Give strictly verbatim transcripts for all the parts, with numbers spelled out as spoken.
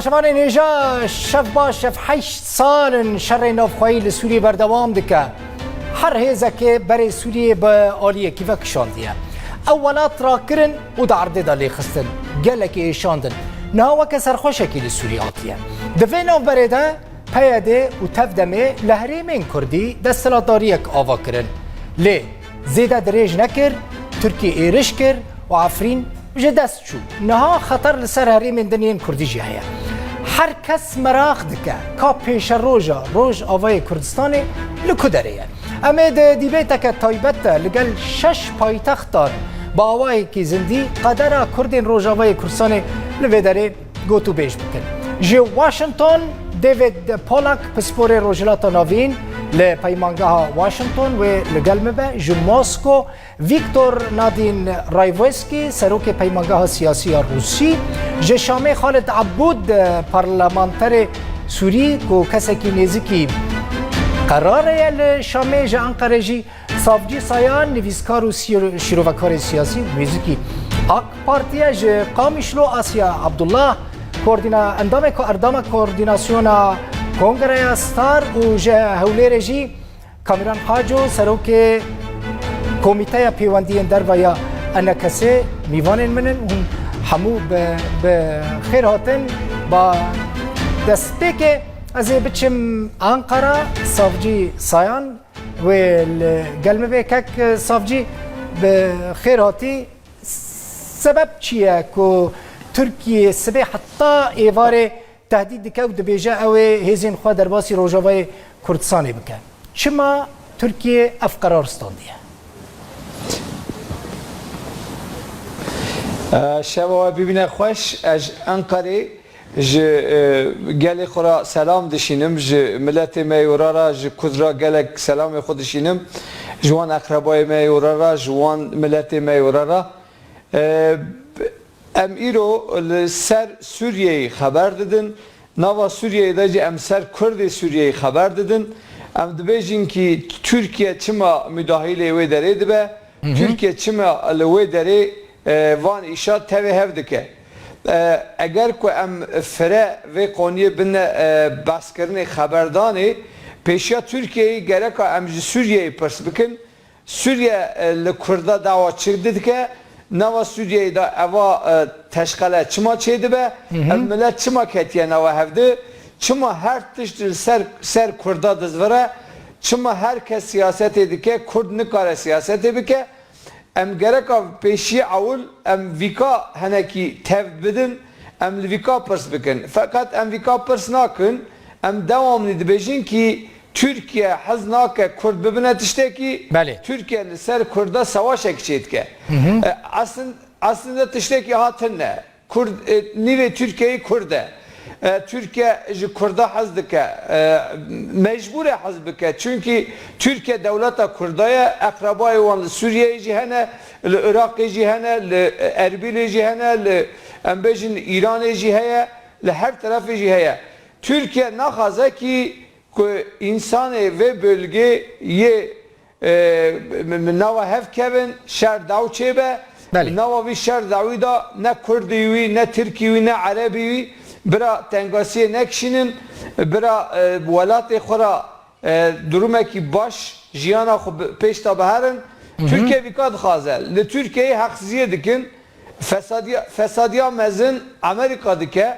Şevanên hêja, şev baş, şev heşt sal in şerê navxweyî li Sûriyê berdewam dike. Her hêzekê berê Sûriyê bi aliyekî vekişandiye. Ew welat rakirin û di erdê de lêxistin. Gelekî êşandin. Niha weke serxweşekî li Sûriyê hatiye. Di vê navberê de P Y D û TEV-DEMê li herêmên Kurdî desthilatdariyek ava kirin. Lê zêde dirêj nekir, Tirkiyê êriş kir û Efrîn ji dest çû. Niha xeter li ser herêmên din yên Kurdî jî heye. Her kes meraq dike ka pêşeroja Rojavayê Kurdistanê li ku derê ye. Em ê di dîbêteke taybet de li gel şeş paytextan bi awayekî zindî qedera Kurdên Rojavayê Kurdistanê li vê derê gotûbêj bikin. Ji Washington, David Pollack, pisporê Rojhilata Navîn li Peymangeha Washington wê li gel me be. Ji Mosko, Viktor Nadîn Rayvoskî, serokê Peymangeha Siyasî ya Rûsî. Ji Şamê, Xalid Ebûd, parlamenterê Sûrî ku kesekî nêzikî qerarê ye li Şamê. Ji Enqerê jî Savcî Sayan, nivîskar û sîr-, şîrovekarê siyasî û nêzikî AK Partî ye. Ji Qamişlo, Asya Abdullah, koordîna-, endamê ko-, erdama koordînasyona Kongreya Star û ji Hewlêrê jî Kamiran Haco, serokê Komîteya Pêwendiyên Derve ya ENKSê, mîvanên min in. Hûn hemû bi, bi xêr hatin. Ba destpêkê ez ê biçim Ankara, Savcî Sayan, wê li gel me bê. Kek Savcî, bi xêr hatî. Sebeb çi ye ku Tirkiye sibê heta êvarê tehdît dike û dibêje ew ê hêzên xwe derbasî Rojavayê Kurdistanê bike? Çima Tirkiye ev qerar standiye? E, şeva we bibîne xweş. Ez ji Enqerê ji, e, gelê xwe re selam dişînim, ji miletê me yê ora re, ji Kurd re gelek selamê xwe dişînim, ji wan eqrebayê me yê ora re, ji wan miletê me yê ora re. E, em îro li ser Sûriyeyê xeber didin, nava Sûriyeyê de jî em ser Kurdê Sûriyeyê xeber didin. Em dibêjin kî Tirkiye çima mudahîlê wê derê dibe, Tirkiye çima li wê derê e, van îşa tevê hev dike. E, eger ku em fire vê qoniyê bine, e, behskirinê xeberdanê, pêşiya Tirkiyeyê gereka em ji Sûriyeyê pirs bikin. Sûriye, e, li Kurda dawa çi dike? Nava Sûriyeyê de eva, e, teşqele çima çêdibe? Ev milet çima ketiye nava hevdi? Çima her tişt li ser, ser Kurda dizvire? Çima her kes siyasetê dike, Kurd nikare siyasetê bike? Em gereka pêşiyê ewil em vîka henekî tev bidin, em li vîka pirs bikin. Feqet em vîka pirs nakin, em dewamlî dibêjin kî Tirkiye hez nake Kurd bibine tiştekî, Belê. Tirkiye li ser Kurda sewaşek çêdike. E, aslin-, aslinde tiştekî ha tune. Kurd, e, nîvê Tirkiyeyê Kurd e. E, Tirkiye ji Kurda hez dike. E, mecbûr e hez bike. Çunkî Tirkiye dewleta Kurda ye, eqrebayê wan li Sûriyeyê jî hene, li Iraqê jî hene, li Erbîlê jî hene, li, em bêjin, Îranê jî heye, li her terefê jî heye. Tirkiye naxwaze kî ku însanê vê bölgê yê e, m-, m-, nava hev kevin, şer daw çêbe. Belê. Nava vî şer dawî de ne Kurdî wî, ne Tirkî wî, ne Erebî wî, bira tengasiyê nekişînin, bira, e, welatê xwe ra, e, durumekî baş jiyana xwe bi-, pêş de biherin. Tirkiye vîka dixwaze. Li Tirkiyeyê heqsiziyê dikin. Fesadiya, fesadiya mezin Amerîka dike.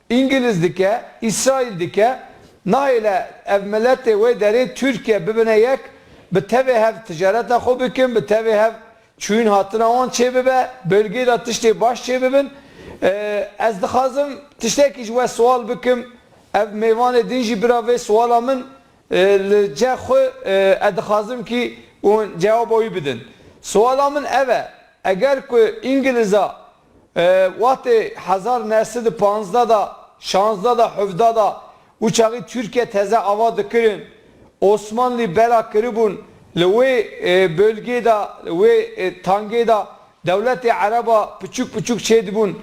Îngiliz dike, Îsraîl dike, nahêle ev miletê wê derê Tirkiye bibine yek, bi tevê hev ticareta xwe bikin, bi tevê hev çûyîn hatina wan çêbibe, bölgeyê de tiştê baş çêbibin. Ee, ez dixwazim tiştekî ji we siwal bikim, ev mêvanê din jî bira vê siwala min, e, li ceh xwe, e, ez dixwazim kî hûn cewaba wî bidin. Siwala min ev e, eger ku Îngiliza E, wextê hezar neh sed û panzdeh de, şanzdeh de, hevdeh de, û çaxî Tirkiye teze ava dikirin, Osmanlî bela kiribûn, li wê, e, bölgê de, li wê, e, tangê de dewletê Ereba piçûk piçûk çêdibûn.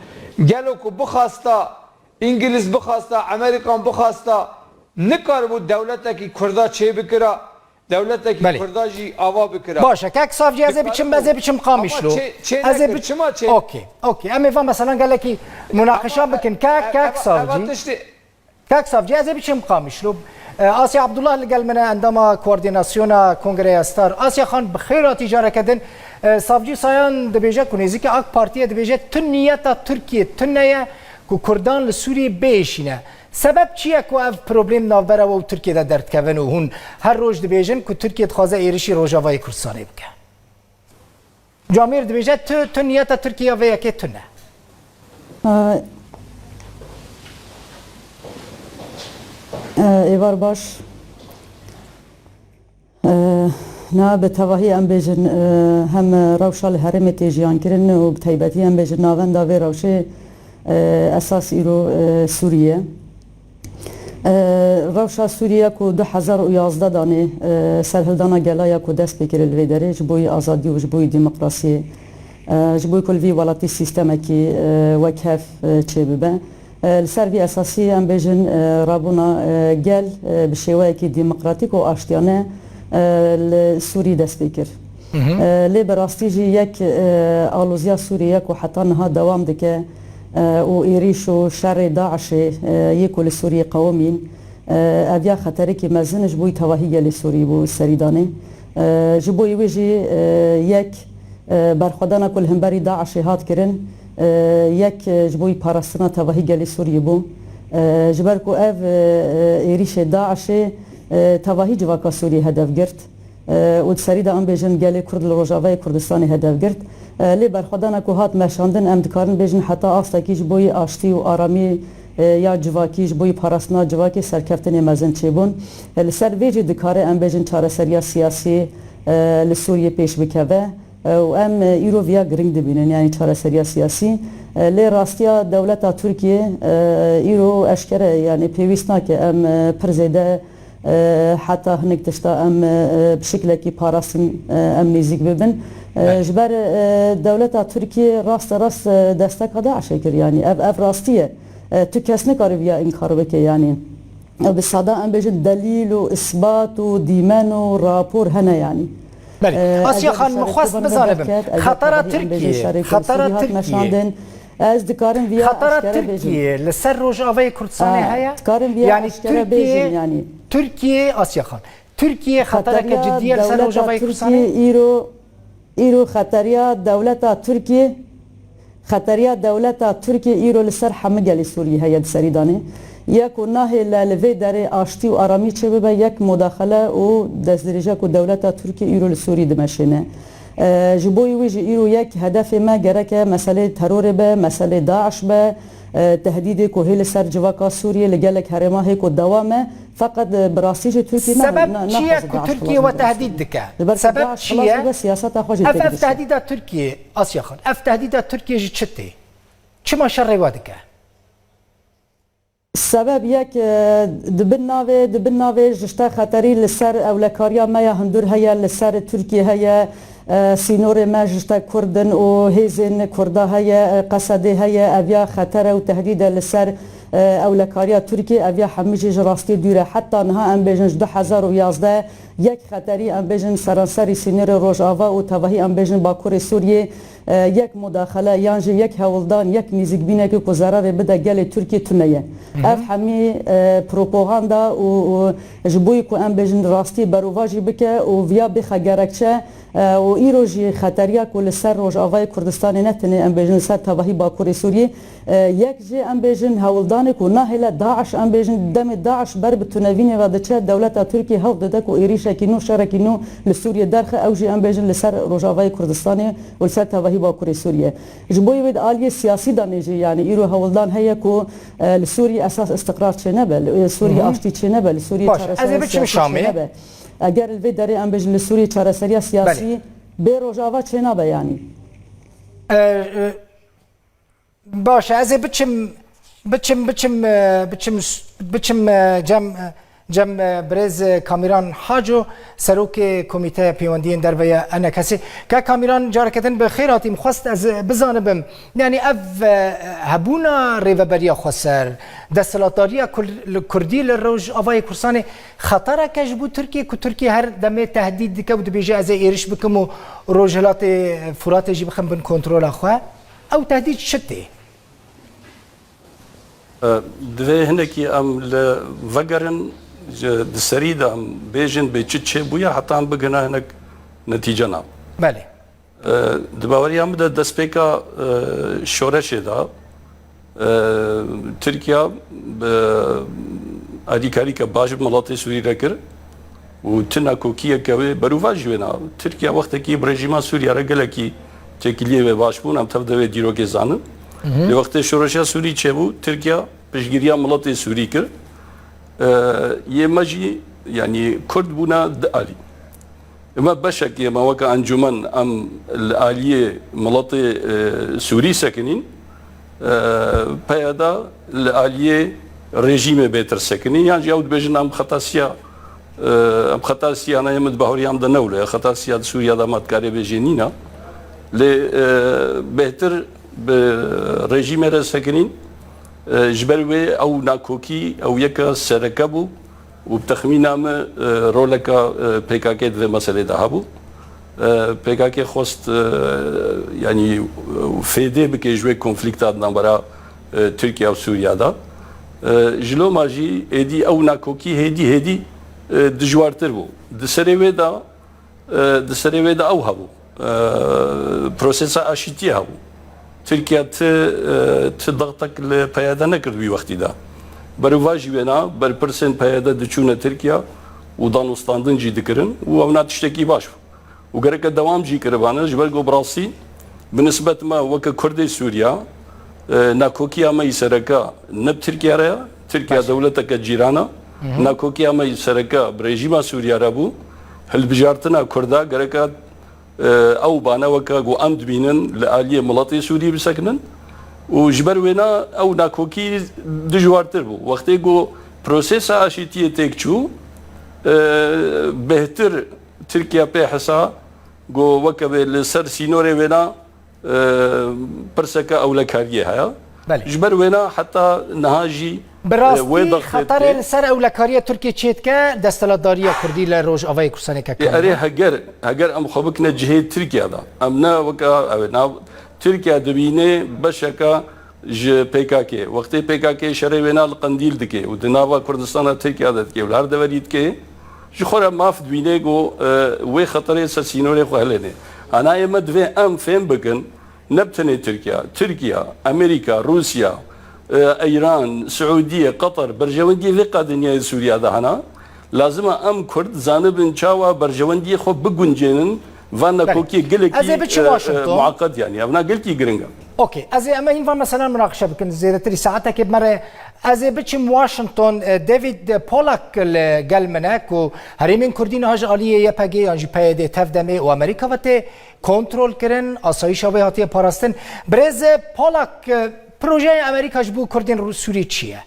Gelo ku bixwasta, Îngiliz bixwasta, Amerîkan bixwasta, nikaribû dewletekî Kurda çêbikira. Dewletekî Belê. Kurda jî ava bikira. Baş e, kek Savcî, ez ê biçim, ez ê biçim Qamişlo. Ama çê, çê Ez ê nekir, biç-, çima çê? Okey, okey. Em ê van meselan gelekî munaqeşa Ama bikin. Kek, ev, kek ev, Savcî. ev tiştê Kek Savcî, ez ê biçim Qamişlo. E, Asya Abdullah li gel min e, endama koordînasyona Kongreya Star. Asya Xan, bi xêr hatî careke din. E, Savcî Sayan dibêje ku nêzîkî AK Partiyê dibêje tu niyeta Tirkiyê tune ye ku Kurdan li Sûriyê biêşîne. Sebeb çi ye ku ev problem navbera we û Tirkiyê de derdikevin û hûn her roj dibêjin ku Tirkiye dixwaze êrişî Rojavayê Kurdistanê bike? Camêr dibêje, tu, tu niyeta Tirkiye ya vê yekê tune. Ee, e, êvar baş. Ee, na bi tevahî em bêjin, e, hem rewşa li herêmê tê jiyankirin û bi taybetî em bêjin navenda vê rewşê, e, esas îro, e, Sûriye. E, rewşa Sûriye ku du hezar û yazdeh danê, e, serhildana gela ya ku dest pê kir li vê derê ji bo yî azadî û ji bo yî demokrasiyê, e, ji bo ku li vî welatî sîstemekî, e, wekhev, e, çêbibe. E, li ser vî esasî em bêjin, e, rabûna, e, gel, e, bi şêweyekî demokratîk û aştiyane, e, li Sûrî dest pê kir. E, lê bi rastî jî yek, e, aloziya Sûrî ye ku heta niha dewam dike, e, û êrîş û şerê DAIŞê, e, yê ku li Sûriyê qewimîn, e, ev ya xeterekî mezin ji bo yî tevahî gelê Sûrî bû serî danê. E, ji bo wê jî, e, yek, e, berxwedana ku li hemberî DAIŞê hat kirin, e, yek, e, ji bo yî parastina tevahî gelê Sûriyê bû. E, ji ber ku ev, e, e, êrîşê DAIŞê, e, tevahî civaka Sûriyê hedef girt. E, û di serî de em bêjin gelê Kurd li Rojavayê Kurdistanê hedef girt. E, lê berxwedana ku hat meşandin, em dikarin bêjin heta astekî ji bo yî aştî û aramî, e, ya civakî, ji bo yî parastina civakê serkeftinê mezin çêbûn. E, li ser vê jî dikare em bêjin çareseriya siyasî, e, li Sûriyê pêş bikeve. E, û em, e, îro viya giring dibînin, yanî çareseriya siyasî. E, lê rastiya dewleta Tirkiyê, e, îro eşkere, yanî pêwîst nake em, e, pir zêde E, heta hinek tişta em, e, bi şiklekî parastin, e, em nêzîk bibin. E, Belê. Ji ber, e, dewleta Tirkiyê raste rast, e, desteka DAIŞê kir, yanî ev, ev rastî ye. E, tu kes nikare viya înkar bike, yanî. E, bi sada em bêjin delîl û isbat û dîmen û rapor hene, yanî. Belê. E, Asya eger Xan, min şerê xwest Kurdan bizanibim. Derket, eger Xetara tevahî em bêjin Tirkiyê, şerê xetara Kurdan hat Tirkiyê. Meşandin, ez dikarim viya Xetara eşkere bêjim. Tirkiyê li ser Rojavayê Kurdistanê Ha, heye? dikarim viya Yanî eşkere Tirkiyê, bêjim, yanî. Tirkiyê, Asya Xan, Tirkiyê xetereke Xeteriya cidî ye li ser dewleta Rojavayê Tirkiyê Kurdistanê? îro, îro xeteriya dewleta Tirkiyê, xeteriya dewleta Tirkiyê îro li ser hemî gelê Sûriyê heye di serî danê. Yek û nahêle li vê derê aştî û aramî çêbibe, yek mudaxele û destdirêje ku dewleta Tirkiyê îro li Sûriyê dimeşêne. E, ji bo wî jî îro yek hedefê me gereke meselê terorê be, meselê DAIŞ be, e, tehdîdê ku hê li ser civaka Sûriyê li gelek herêma hê ku dewam e. Feqet, e, bi rastî jî Tirkiyê ne, Sebeb ne, çi ye naxwaze ku DAIŞ Tirkiye xilas we bibe tehdîd Sûriyê. dike? Ji ber ku Sebeb DAIŞ çi xilas ye? bibe, siyaseta xwe jî Ev, têk ev dişe. tehdîda Tirkiye, Asya Xan, ev tehdîda Tirkiye ji çi tê? Çima şerê we dike? Sebeb yek, e, di bin navê, di bin navê ji te xeterî li ser ewlekariya me ya hundir heye, li ser Tirkiye heye, e, sînorê me ji te Kurd in û hêzên Kurda heye, e, Qesedê heye, ev ya xeter e û tehdîd e li ser, e, ewlekariya Tirkiye, ev ya hemî jî ji rastiyê dûr e. Heta niha em bêjin ji du hezar û yazdeh yek xeterî em bêjin seranserî sînorê Rojava û tevahî em bêjin Bakurê Sûriyê, e, yek mudaxele yan jî yek hewldan, yek nîzikbînekê ku zerarê bide gelê Tirkiyê tune ye. Ev hemî, e, propaganda û, û ji bo ku em bêjin rastî berovajî bike û viya bixe gerekçe, e, û îro jî xeteriya ku li ser Rojavayê Kurdistanê ne tenê em bêjin li ser tevahî Bakurê Sûriyê, e, yek jê em bêjin hewldanê ku nahêle DAIŞ em bêjin demê DAIŞ ber bi tunevînê ve diçe dewleta Tirkiyê hewl dide ku êrîşekî nû, şerekî nû li Sûriyê derxe, ew jî em bêjin li ser Rojavayê Kurdistanê û li ser tevahî Bakurê Sûriyê. Ji bo wê di aliyê siyasî de nê jî, yanî îro hewldan heye ku, e, li Sûriyê esas istiqrar çênebe, li, e, Sûriyê Hı hı. aştî çênebe, li Sûriyê Baş, ez ê çareserê biçim siyasî Şamê. çênebe. Eger li vê derê em bêjin li Sûriyê çareseriya siyasî Belê. bê Rojava çênabe yanî. E, e, baş e, ez ê biçim, biçim, biçim, e, biçim, biçim, e, cem, e, Cem, e, birêz, e, Kamîran Haco, serokê Komîteya Pêwendiyên Derve ya ENKSê. Ke Kamîran, careke din bi xêr hatî. Min xwest ez bizanibim, yanî ev, e, hebûna rêveberiya xweser, desthilatdariya Kur-, li Kurdî li Rojavayê Kurdistanê xetereke ji bo Tirkiye, ku Tirkiye her demê tehdîd dike û dibêje, "Ez ê êriş bikim û Rojhilatê Furatê jî bixim bin kontrola xwe." Ew tehdîd çi tê? E, divê hinekî em li vegerin, ji, di serî de em bêjin bê çi çêbûye heta em bigihine hinek netîcena. Belê. E, di baweriya min de destpêka, e, şoreşê de, e, Tirkiye bi alîkarîke baş bi miletê Sûrî re kir. Û ti nakokiyeke wê berovajî wê na. Tirkiye wextekî bi rejîma Sûriye re gelekî têkiliyê wê baş bûn, em tev de wê dîrokê zanin. Lê wextê şoreşa Sûrî çêbû, Tirkiye piştgiriya miletê Sûrî kir. Ee, yê me jî, yanî Kurd bûna di alî. Ema beşekê me weke encûmen em li aliyê miletê, e, Sûrî sekinîn. E, P Y D li aliyê rejîmê bêtir sekinîn. Yan jî ew dibêjin em xeta siya, e, em xeta siya neyê min di bahuriyam de newle. Xeta siya di Sûriya de me dikarê bêjê nîna. Lê, e, bêhtir bi rejîmê re sekinîn. E, ji ber wê ew nakokî, ew yeke sereke bû. Û bi texmîna min, e, roleka, e, P K K di vê meselê de hebû. E, P K K xwest, e, yanî, e, fêdê bike ji wê konflîkta di navbera, e, Tirkiye û Sûriye de. E, ji loma jî êdî ew nakokî hêdî hêdî, e, dijwartir bû. Di serê wê de, e, di serê wê de ew hebû. E, prosesa aşîtiyê hebû. Tirkiye ti, e, ti dextek li P Y D nekird wî wextî de. Berovajî wêna berpirsên P Y D diçûne Tirkiye û danûstandin jî dikirin û ew na tiştekî baş bû. Û gereke dewam jî kiribane, ji ber ku bi rastî bi nisbet me weke Kurdê Sûriya, e, nakokiya me yî sereke ne bi Tirkiye re ye, Tirkiye dewleteke cîran e. Nakokiya me yî sereke bi rejîma Sûriye re bû. Hilbijartina Kurda gereke, e, ew bane weke ku em dibînin li aliyê miletê Sûrî bisekinin. Û ji ber wêna ew nakokî dijwartir bû. Wextê ku prosesa aşîtiyê têk çû, e, bêhtir Tirkiye pê hesa ku weke wê li ser sînorê wêna, e, pirseke ewlekariyê heye. Belê. Ji ber wêna heta niha jî, Bi e, rastî wê dextê xeterê dike. Li ser ewlekariya Tirkiye çêdike, desthilatdariya Kurdî li Rojavayê Kurdistanê ke Ê, erê, heger, heger em xwe bikine cihê Tirkiye de. Em ne weke, ew ê nav, Tirkiye dibîne beşeke ji P K K. Wextê P K K şerê wêna li Qendîl dike û di nava Kurdistana Tirkiye de dike û li her deverî dike, ji xwe re maf dibîne ku, e, wê xeterê ser sînorê xwe hilêne. Hanayê me divê em fêm bikin, ne bi tenê Tirkiye, Tirkiye, Amerîka, Rûsya, e, Îran, Siûdiye, Qeter, berjewendiyê vê qadinyayê Sûriya de hene. Lazim e em Kurd zanibin çawa berjewendiyê xwe biguncênin van nakokiyê gelekî, Ez ê biçim e, e, Washington. Muaqqet, yanî evna gelkî giring e. Okey, ez ê, em ê hîn van meselan munaqişe bikin, zêdetirî saetekê bi me re. Ez ê biçim Washington, e, David Pollack li gel min e, ku herêmên Kurdî niha ji aliyê Y P G yan jî P Y D tev demê û Amerîka ve tê kontrol kirin, asayîşa wê hatiye parastin. Birêz Pollack, e, projeya Amerîka ji bo Kurdên Rû-, Sûrî çi ye?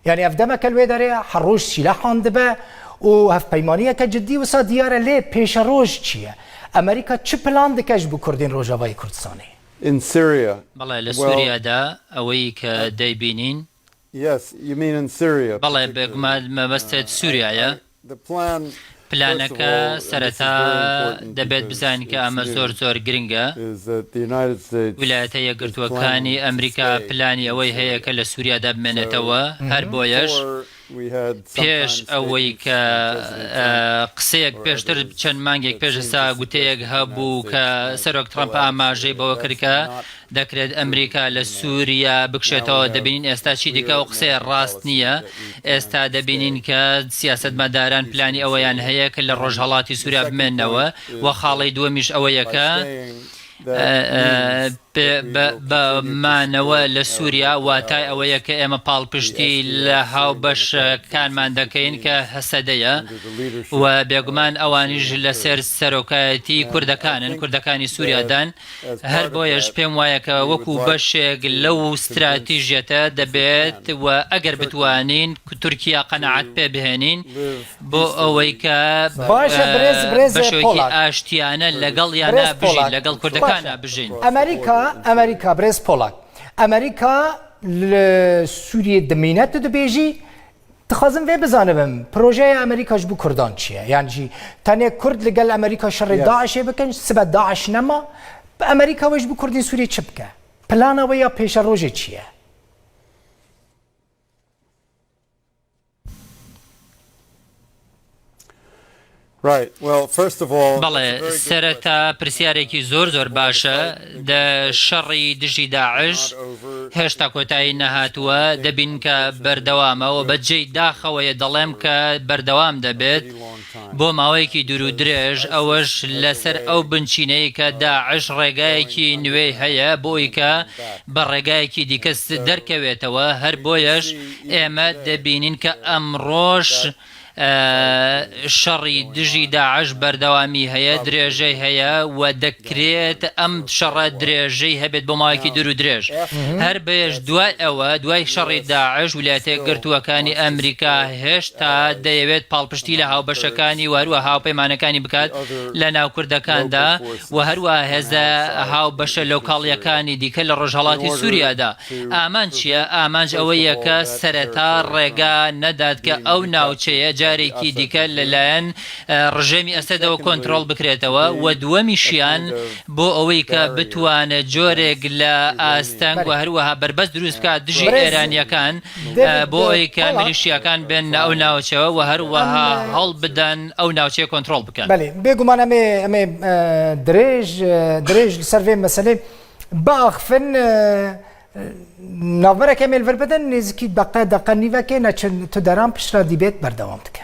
Yanî ev demeke li wê derê ye, her roj sîlehan dibe û hevpeymaniyeke cidî wisa diyar e, lê pêşeroj çi ye? Amerîka çi plan dike ji bo Kurdên Rojavayê Kurdistanê? In Syria. بەڵێ، لە Well, سووریادا ئەوەی کە uh, دەیبینین. Yes, you mean in Syria, بەڵێ، particularly. بێگومان مەبەستت Uh, سووریایە. I, the plan, first of پلانەکە all, and this is سەرەتا very important دەبێت because بزانین کە it's ئەمە new, زۆر زۆر گرنگە. Is that the United States ویلایەتە is یەکگرتووەکانی planning to ئەمریکا stay پلانی in ئەوەی Syria. هەیە کە لە سووریادا بمێنێتەوە. So هەر بۆیەش before we had پێش sometimes ئەوەی statements کە، from President ئە، Trump قسەیەک or پێشتر، others چەند مانگێک that پێش ئێستا Syria's گوتەیەک هەبوو کە سەرۆک ترەمپ ئاماژەی بەوە کرد کە دەکرێت ئەمریکا لە سووریا بکشێتەوە. دەبینین ئێستا چی دیکە، ئەو قسەیە ڕاست نییە. ئێستا دەبینین کە سیاسەتمەداران پلانی ئەوەیان هەیە کە لە ڕۆژهەڵاتی سووریا بمێنەوە. و خاڵی دووەمیش ئەوەیە کە، ئە، ئە، بە مانەوە لە سووریا واتای ئەوەیە کە ئێمە پاڵپشتی لە هاوبەشەکانمان دەکەین کە هەسەدەیە و بێگومان ئەوانیش لەسەر سەرۆکایەتی کوردەکانن، کوردەکانی سووریادان. هەر بۆیەش پێم وایە کە وەکو بەشێک لەو استراتیژیەتە دەبێت و ئەگەر بتوانین تورکیا قەنەعەت پێ بهێنین بۆ ئەوەی کە باشە، برێز، برێز بەشێکی پۆڵاک. ئاشتیانە لەگەڵ یانە برێز بژین، پۆڵاک. لەگەڵ کوردەکانە باشە. بژین. ئەمریکا، ئەمریکا، برێز پۆڵاک. ئەمریکا لە سووریە دمینە، تو دەبێژی، دخوازم vê bizanibim، پرۆژەیە ئەمریکا ji bo Kurdan çi ye؟ Yani jî tenê Kurd li gel Amerîka şerê Yes. DAIŞ'ê bikin, sibe DAIŞ nema, Amerîka wê ji bo Kurdên Sûriyê çi bike? Plana wê ya pêşerojê çi ye? Right. Well, first of all, بەڵێ، it's a very good سەرەتا question. پرسیارێکی زۆر زۆر باشە. دە شەڕی دژی داعش هێشتا کۆتایی نەهاتووە، دەبین کە بەردەوامە و بەجێی داخەوەیە دەڵێم کە بەردەوام دەبێت بۆ ماوەیەکی دوور و درێژ، ئەوەش لەسەر ئەو بنچینەی کە داعش ڕێگایەکی نوێی هەیە بۆی کە بە ڕێگایەکی دیکە س-، دەرکەوێتەوە. هەر بۆیەش ئێمە دەبینین کە ئەمڕۆش، ئە، شەڕی دژی داعش بەردەوامی هەیە، درێژەی هەیە و دەکرێت ئەم شەڕە درێژەی هەبێت بۆ ماوەیەکی دوور و درێژ. هەر بەیەش دوای ئەوە، دوای شەڕی داعش، ویلایەتە یەکگرتووەکانی ئەمریکا هێشتا دەیەوێت پاڵپشتی لە هاوبەشەکانی و هەروەها هاوپەیمانەکانی بکات لە ناو کوردەکاندا و هەروەها هێزە هاوبەشە لۆکاڵیەکانی دیکە لە ڕۆژهەڵاتی سووریادا. ئامانج چییە؟ ئامانج ئەوەیە کە سەرەتا ڕێگا نەدات کە ئەو ناوچەیە جارێکی دیکە لەلایەن، ئە، ڕژێمی ئەسەدەوە کۆنترۆڵ بکرێتەوە و دووەمیشیان بۆ ئەوەی کە بتوانێت جۆرێک لە ئاستەنگ و هەروەها بەربەست دروست بکات دژی ئێرانیەکان، ئە، بۆ ئەوەی کە میلیشیاکان بێن ئەو ناوچەوە و هەروەها هەڵ بدەن ئەو ناوچەیە کۆنترۆڵ بکەن. بەڵێ، بێگومان ئەمێ، ئەمێ، ئە، درێژ، ئە، درێژ لەسەر vê meselê biaxifin، ئە، ئە، navbereke em ê li vir bidin، nêzîkî deqe، deqe nîvekê neçin tu deran piştre dîbêt berdewam dike.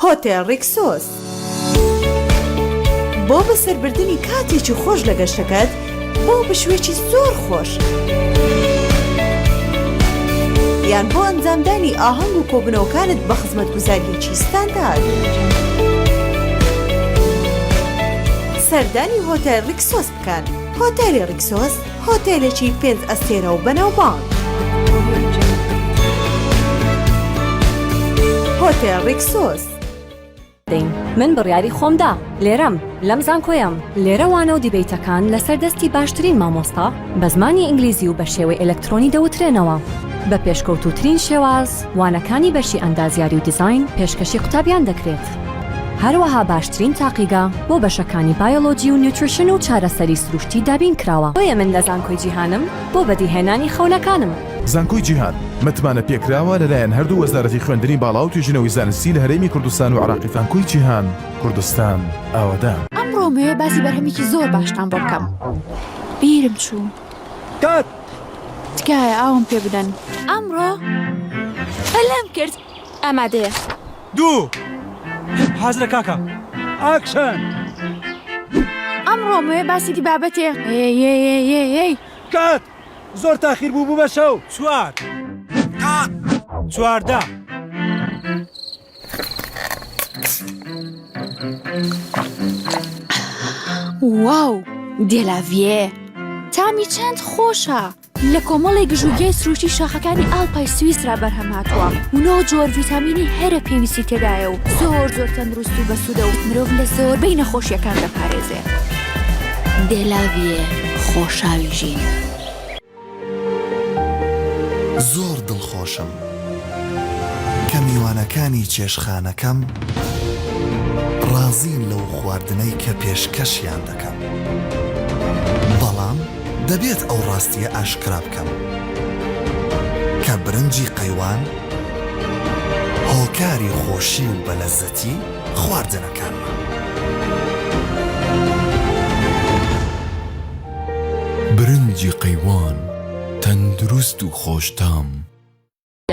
هۆتێل ڕیکسۆس. بۆ بەسەربردنی کاتێکی خۆش لە گەشتەکەت بۆ پشوێکی زۆر خۆش، یان بۆ ئەنجامدانی ئاهەنگ و کۆبوونەوەکانت بە خزمەتگوزارییەکی ستاندارد. سەردانی هۆتێل ڕیکسۆس بکەن. هۆتێلی ڕیکسۆس، هۆتێلێکی پێنج ئەستێرە و بەناوبانگ. هۆتێل ڕیکسۆس. دەین. من بڕیاری خۆم دا. لێرەم. لەم زانکۆیەم. لێرە وانە و دیبەیتەکان لەسەر دەستی باشترین مامۆستا بە زمانی ئینگلیزی و بە شێوەی ئەلەکترۆنی دەوترێنەوە. بە پێشکەوتووترین شێواز، وانەکانی بەشی ئەندازیاری و دیزاین پێشکەشی قوتابیان دەکرێت. هەروەها باشترین تاقیگە بۆ بەشەکانی بایۆلۆجی و نیوتریشن و چارەسەری سروشتی دابین کراوە. بۆیە من لە زانکۆی جیهانم بۆ بەدیهێنانی خەونەکانم. زانکۆی جیهان متمانە پێکراوە لەلایەن هەردوو وەزارەتی خوێندنی باڵا و توێژینەوەی زانستی لە هەرێمی کوردستان و عێراقی. زانکۆی جیهان، کوردستان ئاوەدان. ئەمڕۆ مەوێ باسی بەرهەمێکی زۆر باشتان بۆ بکەم. بیرم چوو. کات! تکایە ئاوم پێ بدەن. ئەمڕۆ پەلەم کرد. ئامادەیە. دوو. حازرە کاکە. ئاکشن! ئەمڕۆ مەوێ باسی دی بابەتێ. ئێ، ئێ، ئێ، ئێ، ئێ. کات! زۆر تاخیر بوو، بوو بە شەو. چوار. کات! چواردە. واو! دێلاڤیێ! تامی چەند خۆشە! لە کۆمەڵێک گژوگیای سروشتی شاخەکانی ئاڵپای سویسرا بەرهەم هاتووە و نۆ جۆر ڤیتامینی هەرە پێویستی تێدایە و زۆر زۆر تەندروست و بەسوودە و مرۆڤ لە زۆربەی نەخۆشیەکان دەپارێزێ. دێلاڤیێ، خۆشاوی ژین. زۆر دڵخۆشم کە میوانەکانی چێشخانەکەم ڕازین لەو خواردنەی کە پێشکەشیان دەکەم، بەڵام دەبێت ئەو ڕاستیە ئاشکرا بکەم کە برنجی قەیوان هۆکاری خۆشی و بەلەزەتی خواردنەکان. برنجی قەیوان، تەندروست و خۆشتام.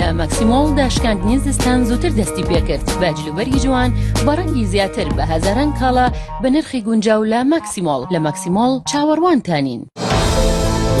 لە ماکسیمۆڵ داشکاندنی زستان زووتر دەستی پێکرد، بە جلوبەرگی جوان، بە ڕەنگی زیاتر، بە هەزاران کاڵا، بە نرخی گونجاو لە ماکسیمۆڵ. لە ماکسیمۆڵ چاوەڕوانتانین.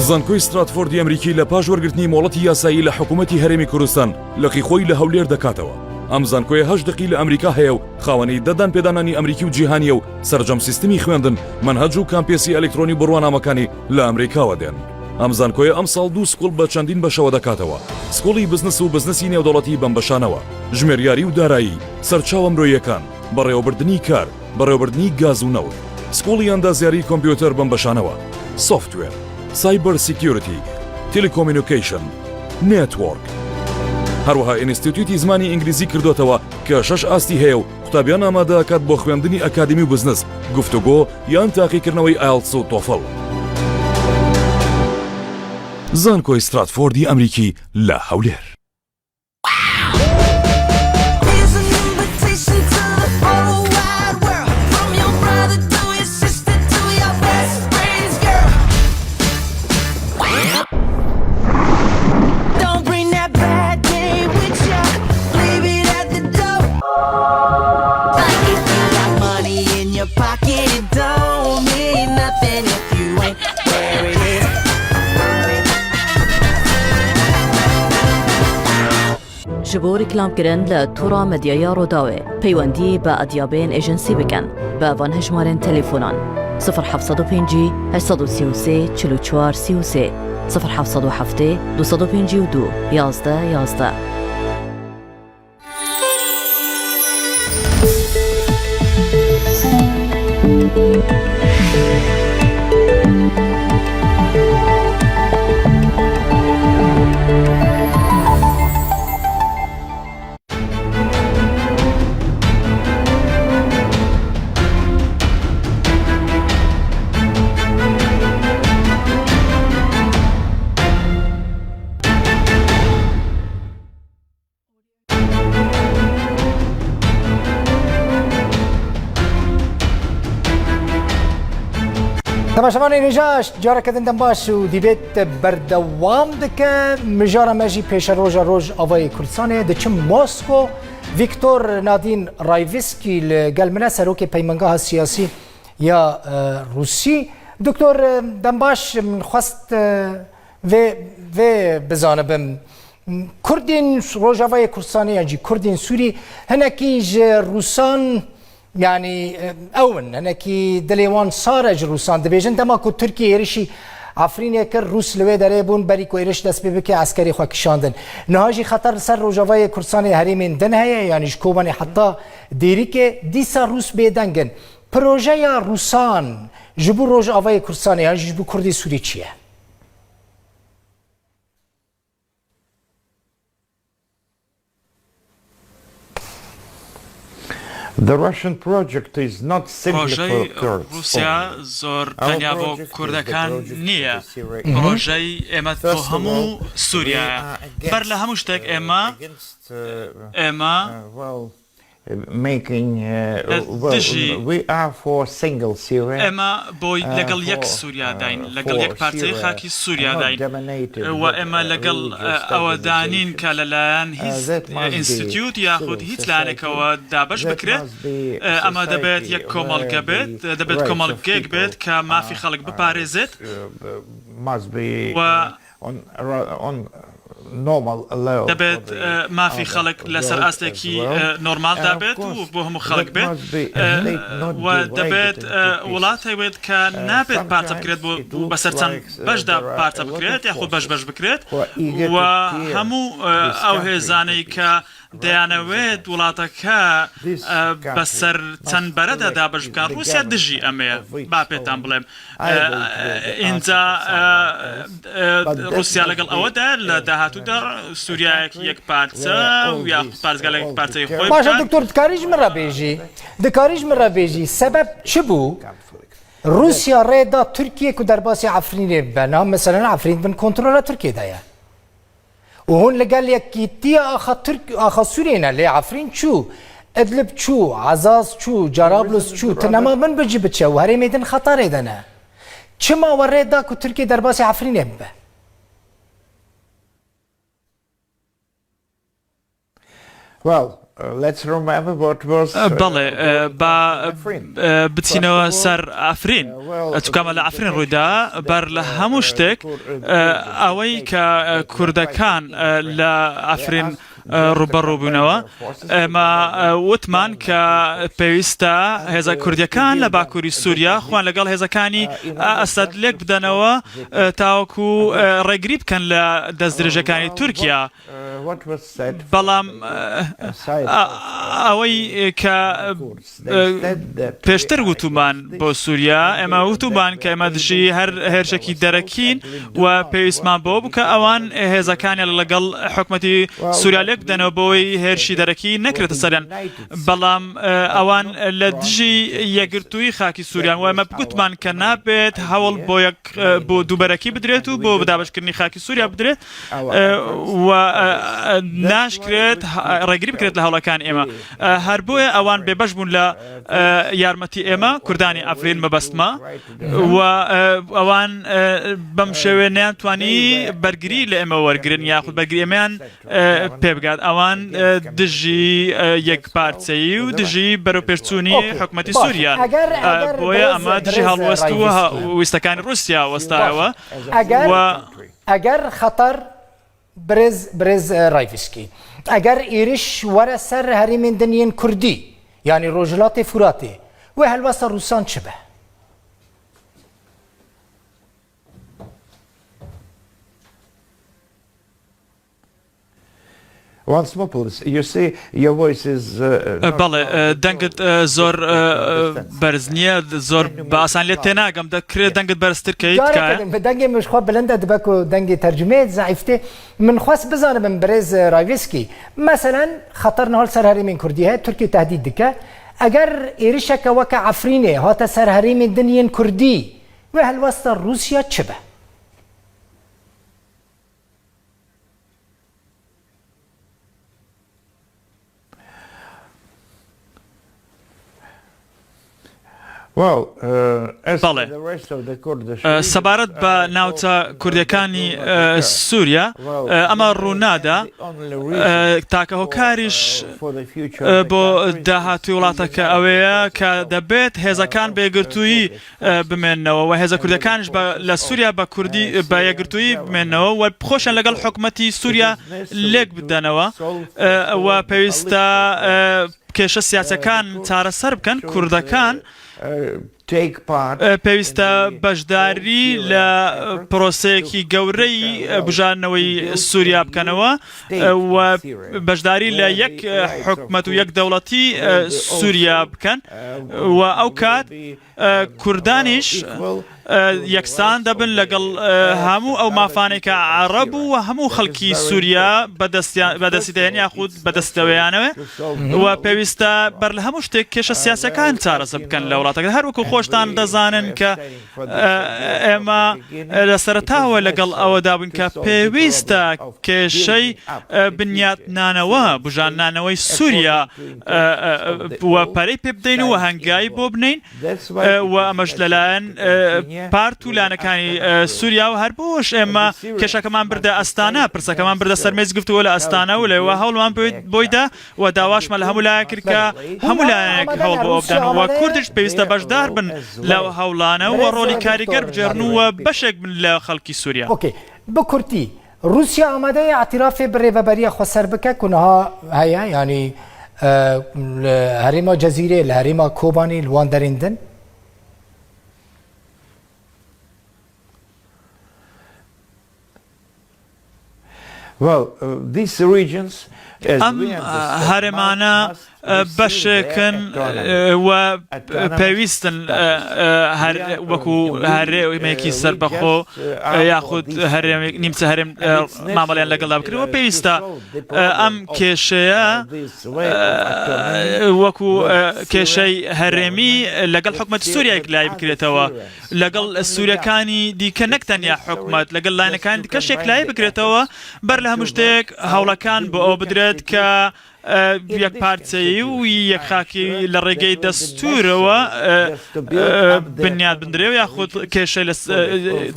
زانکۆی ستراتفۆردی ئەمریکی لە پاش وەرگرتنی مۆڵەتی یاسایی لە حکوومەتی هەرێمی کوردستان، لقی خۆی لە هەولێر دەکاتەوە. ئەم زانکۆیە هەشت دقی لە ئەمریکا هەیە و خاوەنی دە دانپێدانانی ئەمریکی و جیهانیە و سەرجەم سیستمی خوێندن، مەنهەج و کامپێسی ئەلکترۆنی بڕوانامەکانی لە ئەمریکاوە دێن. ئەم زانکۆیە ئەمساڵ دوو سکوڵ بە چەندین بەشەوە دەکاتەوە. سکوڵی بزنس و بزنسی نێودەوڵەتی بەم بەشانەوە، ژمێریاری و دارایی، سەرچاوە مرۆییەکان، بەڕێوەبردنی کار، بەڕێوەبردنی گاز و نەوت، سکوڵی ئەندازیاری کۆمپیوتەر بەم بەشانەوە، سۆفتوێر، سایبەر سیکیورتی، تیلیکۆمینیکەیشن، نێتوۆرک. هەروەها ئینستیتوتی زمانی ئینگلیزی کردوتەوە کە شەش ئاستی هەیە و قوتابیان ئامادە ئەکات بۆ خوێندنی ئەکادیمی و بزنس، گفتوگۆ یان تاقیکردنەوەی ئایلتس و تۆفڵ. زانکۆی ستراتفۆردی ئەمریکی لە هەولێر. Here's an invitation to the whole wide world. From your brother to your sister to your best friend's girl. Don't bring that bad day with you. Leave it at the door. Like if you got money in your pocket, it don't mean nothing if you ain't where it is. Ji bo rîklamkirin li tûra medyaya Rûdawê, peywendî bi Edyabên Agency bikin, bi van hejmarên telefonan: sifir heft sed û pêncî, heşt sed û sî û sê, çil û çar, sî û sê, sifir heft sed û heftê, du sed û pêncî û du, yazdeh yazdeh. Temaşevanên hêja, careke din dem baş û dîbêt berdewam dike. Mijara me jî pêşeroja Rojavayê Kurdistanê diçim Mosko. Viktor Nadîn Rayvîskî li gel min e, serokê Peymengaha Siyasî ya, e, Rûsî. Doktor, e, dem baş, min xwest, e, vê, vê bizanibim. Kurdên Rojavayê Kurdistanê yan jî Kurdên Sûrî hinekî ji Rûsan, yanî, e, ew in, hinekî dilê wan sar e ji Rûsan. Dibêjin dema ku Tirkiye êrişî Efrînê kir, Rûs li wê derê bûn, berî ku êriş dest pê bike, eskerê xwe kişandin. Niha jî xeter li ser Rojavayê Kurdistanê herêmên din heye, yanî ji Kobanê heta Dêrikê, dîsa Rûs bêdeng in. Projeya Rûsan ji bo Rojavayê Kurdistanê yan jî ji bo Kurdê Sûrî çi ye? The Russian project is not simply for Kurds only. Our project is the project of the Syrian people. First of all, we are against, uh, against, uh, uh, well, making, uh, well, we are for single Syria, uh, for Syria, and not dominated, uh, religious domination. Uh, that must be, that must be, uh, society where the rights of people, uh, uh, must be, uh, on, on normal level for the other as well. And of course, that must be a state not divided into two states. Uh, sometimes it's, uh, it looks like, uh, there are a lot of forces who are eager to tear this country apart. دەیانەوێت وڵاتەکە، ئە، بەسەر چەند بەرەدا دابەش بکەن. رووسیا دژی ئەمەیە، با پێتان بڵێم. ئە، ئینجا، ئە، ئە، رووسیا لەگەڵ ئەوەدا لە داهاتوودا سووریایەکی یەک پارچە و یاخود پارێزگایەکی یەک پارچەی خۆی بکات. باشە دکتۆر، دکاری ji min re bêjî، دکاری ji min re bêjî، sebeb çi bû؟ Rûsya rê da Tirkiye ku derbasî Efrînê bibe, na meselen Efrîn bin kontrola Tirkiye de ye. Û hûn li gel yekîtiya axa Tirk, axa Sûriyê ne, lê Efrîn çû. Idlib çû, Azaz çû, Carablus çû, tu nema min bicî biçe û herêmê din xeterê de ne. Çima we rê da ku Tirkiye derbasî Efrînê bibe? Well, uh, let's remember what was, uh, بەڵێ، uh, با، uh، بچینەوە سەر ئەفرین. چونکە ئەمە لە ئەفرین ڕوویدا، بەر لە هەموو شتێک، ئەوەی کە کوردەکان لە ئەفرین ڕوبەڕوو بوونەوە، ئێمە وتمان کە پێویستە هێزە کوردیەکان لە باکووری سووریا خۆیان لەگەڵ هێزەکانی ئەسەد لێک بدەنەوە، تاوەکو ڕێگری بکەن لە دەستدرێژەکانی تورکیا. بەڵام ئەوەی کە پێشتر وتومان بۆ سووریا، ئێمە وتومان کە ئێمە دژی هەر هێرشێکی دەرەکین و پێویستمان بۆ بوو کە ئەوان هێزەکانیان لەگەڵ حکومەتی سووریا لێک بدەنەوە بۆی هێرشی دەرەکی نەکرێتە سەریان. بەڵام ئەوان لە دژی یەکگرتووی خاکی سووریان و ئێمە بگوتمان کە نابێت هەوڵ بۆ یەک، بۆ دووبەرەکی بدرێت و بۆ دابەشکردنی خاکی سووریا بدرێت و ناشکرێت ڕێگری بکرێت لە هەوڵەکان ئێمە. هەر بۆیە ئەوان بێبەش بوون لە یارمەتی ئێمە، کوردانی ئەفرین مەبەستمە، و ئەوان بەم شێوەیە نەیانتوانی بەرگری لە ئێمە وەرگرن یاخود بەرگری ئێمەیان پێ بگات. ئەوان دژی یەکپارچەیی و دژی بەرەوپێشچوونی حکومەتی سووریان. بۆیە ئەمە دژی هەڵوەست و ویستەکانی رووسیا وەستایەوە. و ئەگەر خەتەر برێز، برێز، ئە، ڕایڤسکی، ئەگەر ئێرش وەرە سەر هەرێمێن دنیێن کوردی، یعنی ڕۆژهەڵاتی فوراتێ، وێ هەلوەستە ڕووسان چ بە؟ Once more, please. You see, your voice is, uh, not بەڵێ، ئە، دەنگت، ئە، زۆر، ئە، ئە، بەرز نییە، زۆر بە ئاسان لێ تێناگەم. دەکرێت دەنگت بەرزتر کەیت، تکایە؟ جارێک دەنگێ من خوا بلندە دبە کو دەنگی تەرجمەیە زەعیفتێ. من خواست بزانم من برێز ڕاویسکی. مەسەلەن، خەتەر نهال سەر هەرێمین کوردی هەیە، تورکی تهدید دکە. ئەگەر ئێرشەکە وەکە عەفرینێ هاتە سەر هەرێمین دنیین کوردی، وێ هەلوەستە ڕووسیا چ بە؟ Well, uh, as بەڵێ. The rest of the Kurdish ئە، region, سەبارەت بە uh, ناوچە کوردیەکانی، ئە، سووریا، ئە، ئەمە ڕوونادا، ئە، تاکە هۆکاریش، ئە، بۆ داهاتوی وڵاتەکە ئەوەیە کە دەبێت هێزەکان بێگرتووی، ئە، بمێننەوە و هێزە کوردیەکانش بە، لە سووریا بە کوردی، بە یەکگرتووی بمێننەوە و خۆشیان لەگەڵ حکومەتی سووریا لێک بدەنەوە، ئە، و پێویستە، ئە، کێشە سیاسەکان چارەسەر بکەن. کوردەکان، ئە، پێویستە بەشداری لە پرۆسەیەکی گەورەی بژاردنەوەی سووریا بکەنەوە، ئە، و بەشداری لە یەک، ئە، حکومەت و یەک دەوڵەتی، ئە، سووریا بکەن و ئەو کات، ئە، کوردانیش، ئە، یەکسان دەبن لەگەڵ، ئە، هەموو ئەو مافانێک کە عەرەب و هەموو خەڵکی سووریا بەدەستیان، بەدەستی دەهێن یاخود بەدەستەوەیانەوە و پێویستە بەر لە هەموو شتێک کێشە سیاسەکان چارەسە بکەن لە وڵاتەکە. هەر وەکو خۆشتان دەزانن کە، ئە، ئێمە لە سەرەتاوە لەگەڵ ئەوەدا بووین کە پێویستە کێشەی، ئە، بنیاتنانەوە، بژاندنانەوەی سووریا، ئە، ئە، و پەرەی پێ بدەین و هەنگایی بۆ بنین. ئە، و ئەمەش لەلایەن، ئە، پارت و لایەنەکانی، ئە، سووریا و هەر بۆش ئێمە کێشەکەمان بردە ئەستانە، پرسەکەمان بردە سەر مێز گفتوگۆ لە ئەستانە و لەوە هەوڵمان بۆی، بۆی دا و داواشمان لە هەموو لایەن کرد کە هەموو لایەنێک هەوڵ بۆ ئەو بدەن و کوردش پێویستە بەشدار بن لەو هەوڵانە و ڕۆڵی کاریگەر بجێڕن و بەشێک بن لە خەڵکی سووریا. ئۆکەی، بە کورتی، رووسیا ئامادەیە ئەعتیرافێ بە ڕێڤەبەریە خوەسەر بکە کو نها هەیە، یعنی، ئە، لە هەرێما جەزیرێ، لە هەرێما کۆبانی، لە وان دەرێن دن؟ Well, uh, these regions, as ئەم، we ئە، understand, هەرێمانە، must, must ئە، بەشێکن، ئە، و پێویستن، ئە، ئە، هەر وەکو هەرێمێکی سەربەخۆ، ئە، یاخود هەرێمێک، نیمچە هەرێم، ئە، مامەڵیان لەگەڵدا بکرێت و پێویستە، ئە، ئەم کێشەیە، ئە، وەکو، ئە، کێشەی هەرێمی لەگەڵ حکومەتی سووریا یەکلایی بکرێتەوە، لەگەڵ سوورەکانی دیکە، نەک تەنیا حکومەت، لەگەڵ لاینەکانی دیکەش یەکلایی بکرێتەوە. بەر لە هەموو شتێک هەوڵەکان بۆ ئەو بدرێت کە، ئە، یەکپارچەیی و یەکخاکی لە ڕێگەی دەستورەوە، ئە، ئە، بنیاد بندرێ و یاخود کێشەی لە س-، ئە،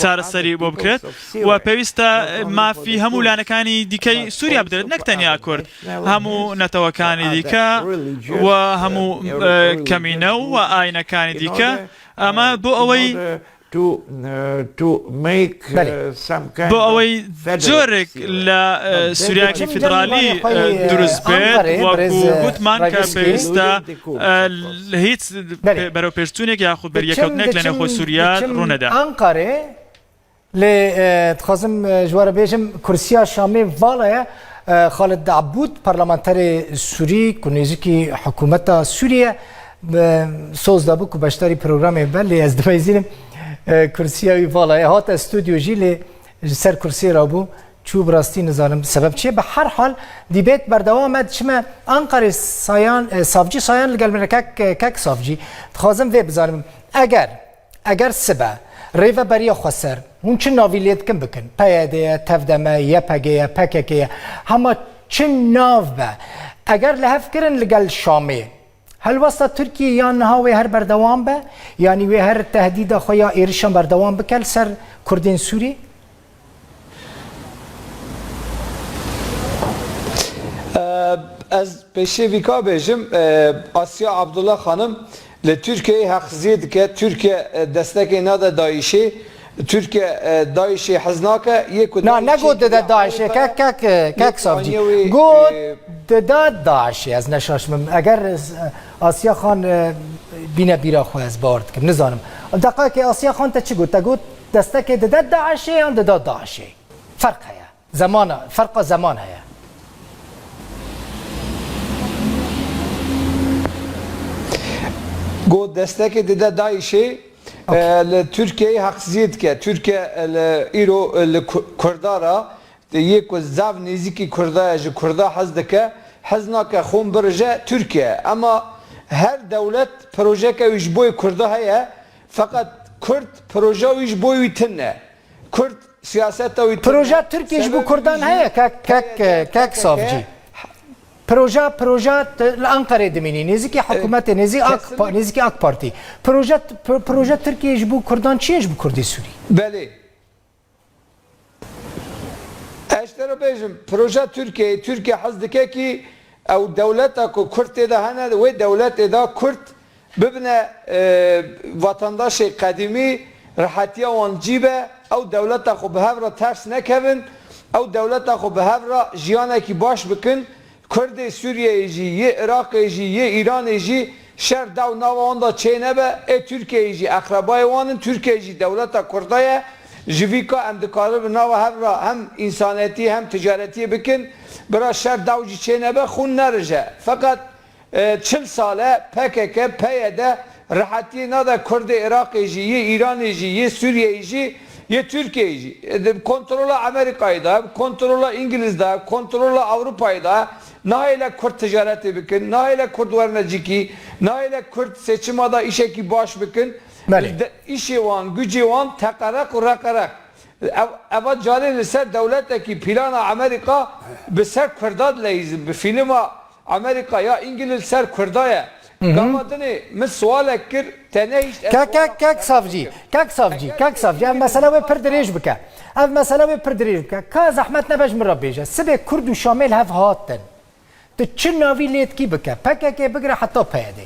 چارەسەری بۆ بکرێت. و پێویستە مافی هەموو لایەنەکانی دیکەی سووریا بدرێت، نەک تەنیا کورد، هەموو نەتەوەکانی دیکە و هەموو، ئە، کەمینە و ئاینەکانی دیکە. ئەمە بۆ ئەوەی بۆ ئەوەی جۆرێک لە، ئە، سووریایەکی فیدرالی، ئە، دروست بێت، وەکو گوتمان کە پێویستە، ئە، هیچ بەرەو پێشچوونێک یاخود بەریەکەوتنێک لە نێوخۆی سووریا ڕوونەدا. ئەنقەرێ لێ، ئە، دixwazim، ئە، ji we re bêjim، کورسییا شامê vala ye. ئە، Xalid Ebûd، parlamenterê Sûrî ku nêzîkî hikûmeta Sûriyê، ئە، soz dabû ku beşdarî programê be, lê ez dibezînim، ئە، کورسییا wî vala ye. Hate stûdyo jî lê ji ser kursiyê rabû, çû, bi rastî nizanim sebeb çi ye. Bi her hal, dîbêt berdewam e, diçime Anqarê Sayan, ئە، Savcî Sayan li gel min e. Kek، ئە، Kek Savcî, dixwazim vê bizanim. Eger Eger sibe rêveberiya xweser hûn çi navî lê dikin bikin, P Y D ye, TEV-DEM e, Y P G ye, P K K ye, hema çi nav be, eger li hev kirin li gel Şamê, helwesta Tirkiyê ya niha wê her berdewam be, yanî wê her tehdîda xwe ya êrişan berdewam bike li ser Kurdên Sûrî? Ez pêşê vîka bêjim, e, Asya Abdullah Xanim li Tirkiyeyê heqsiziyê dike, Tirkiye, e, destekê nade DAIŞê, Tirkiye, e, DAIŞê hez nake, yê ku Na, DAIŞê negot dide DAIŞê, kek, kek, e, kek Savcî. Got e, dide DAIŞê, ez neşaşmim. Eger, e, Asya Xan, e, bîne bîra xwe, ez bawer dikim, nizanim. Deqakê Asya Xan te çi got? Te got destekê dide DAIŞê yan dide DAIŞê? Ferq heye. Zemana, ferqa zeman heye. Got destekê dide DAIŞê, e, li Tirkiyeyê heqsiziyê dike. Tirkiye, e, li îro, e, li Ku-, Kurda re, yê ku zav nêzîkî Kurda ye, ji Kurda hez dike, hez nake xûn birije Tirkiye. Ema her dewlet projeke wî ji bo Kurda heye, feqet Kurd proja wî ji bo wî tune. Kurd siyaseta wî tune. Proja Tirkiye ji bo Kurdan heye, kek, kek, kek Savcî. Proja, proja te-, li Anqerê dimînî, nêzîkî hikûmetê, nêzî AK Pa-, nêzîkî AK Partî. Proja, pro-, proja Tirkiye ji bo Kurdan çi ye, ji bo Kurdê Sûrî? Belê. Ez ji te re bêjim, proja Tirkiyeyê, Tirkiye hez dike kî ew dewleta ku Kurd tê de hene, wê dewletê de Kurd bibine, e, vatandaşê qedîmî, rihetiya wan cî be, ew dewleta xwe bi hev re ters nekevin, ew dewleta xwe bi hev re jiyanekî baş bikin. Kurdê Sûriyeyê jî, yê Iraqê jî, yê Îranê jî şer daw nava wan de çê nebe, ê Tirkiyeyê jî eqrebayê wan in, Tirkiye jî dewleta Kurda ye. Ji vî ka em dikarin bi nava hev re hem însanetiyê hem ticaretiyê bikin, bira şer daw jî çê nebe, xûn nerije. Feqet E, çil sal e P K K, P Y D rehetiyê nade Kurdê Iraqê jî, yê Îranê jî, yê Sûriyeyê jî, yê Tirkiyeyê jî. E, di kontrola Amerîkayê de, kontrola Îngiliz de, kontrola Ewropayê de, nahêle Kurd ticaretê bikin, nahêle Kurd werine cîkî, nahêle Kurd seçima de îşekî baş bikin. Belê. De, îşê wan, gucê wan teqereq û reqereq. Ev, eva carê li ser dewletekî plana Amerîka bi ser Kurda dileyîzin, bi fîlma Amerîka ya Îngiliz ser Kurda ye. Hı hı. Gava dinê min sualek kir, te nehişt ez Kek, suala kek, kek savcî, kek savcî, kek savcî. Ev mesele wê pir dirêj bike. Ev mesele wê pir dirêj bike. Ka zehmet nebe ji min re bêje. Sibê Kurd û Şamê li hev hatin. Tu çi navî lê dikî bike. P K K bigire heta P Y D.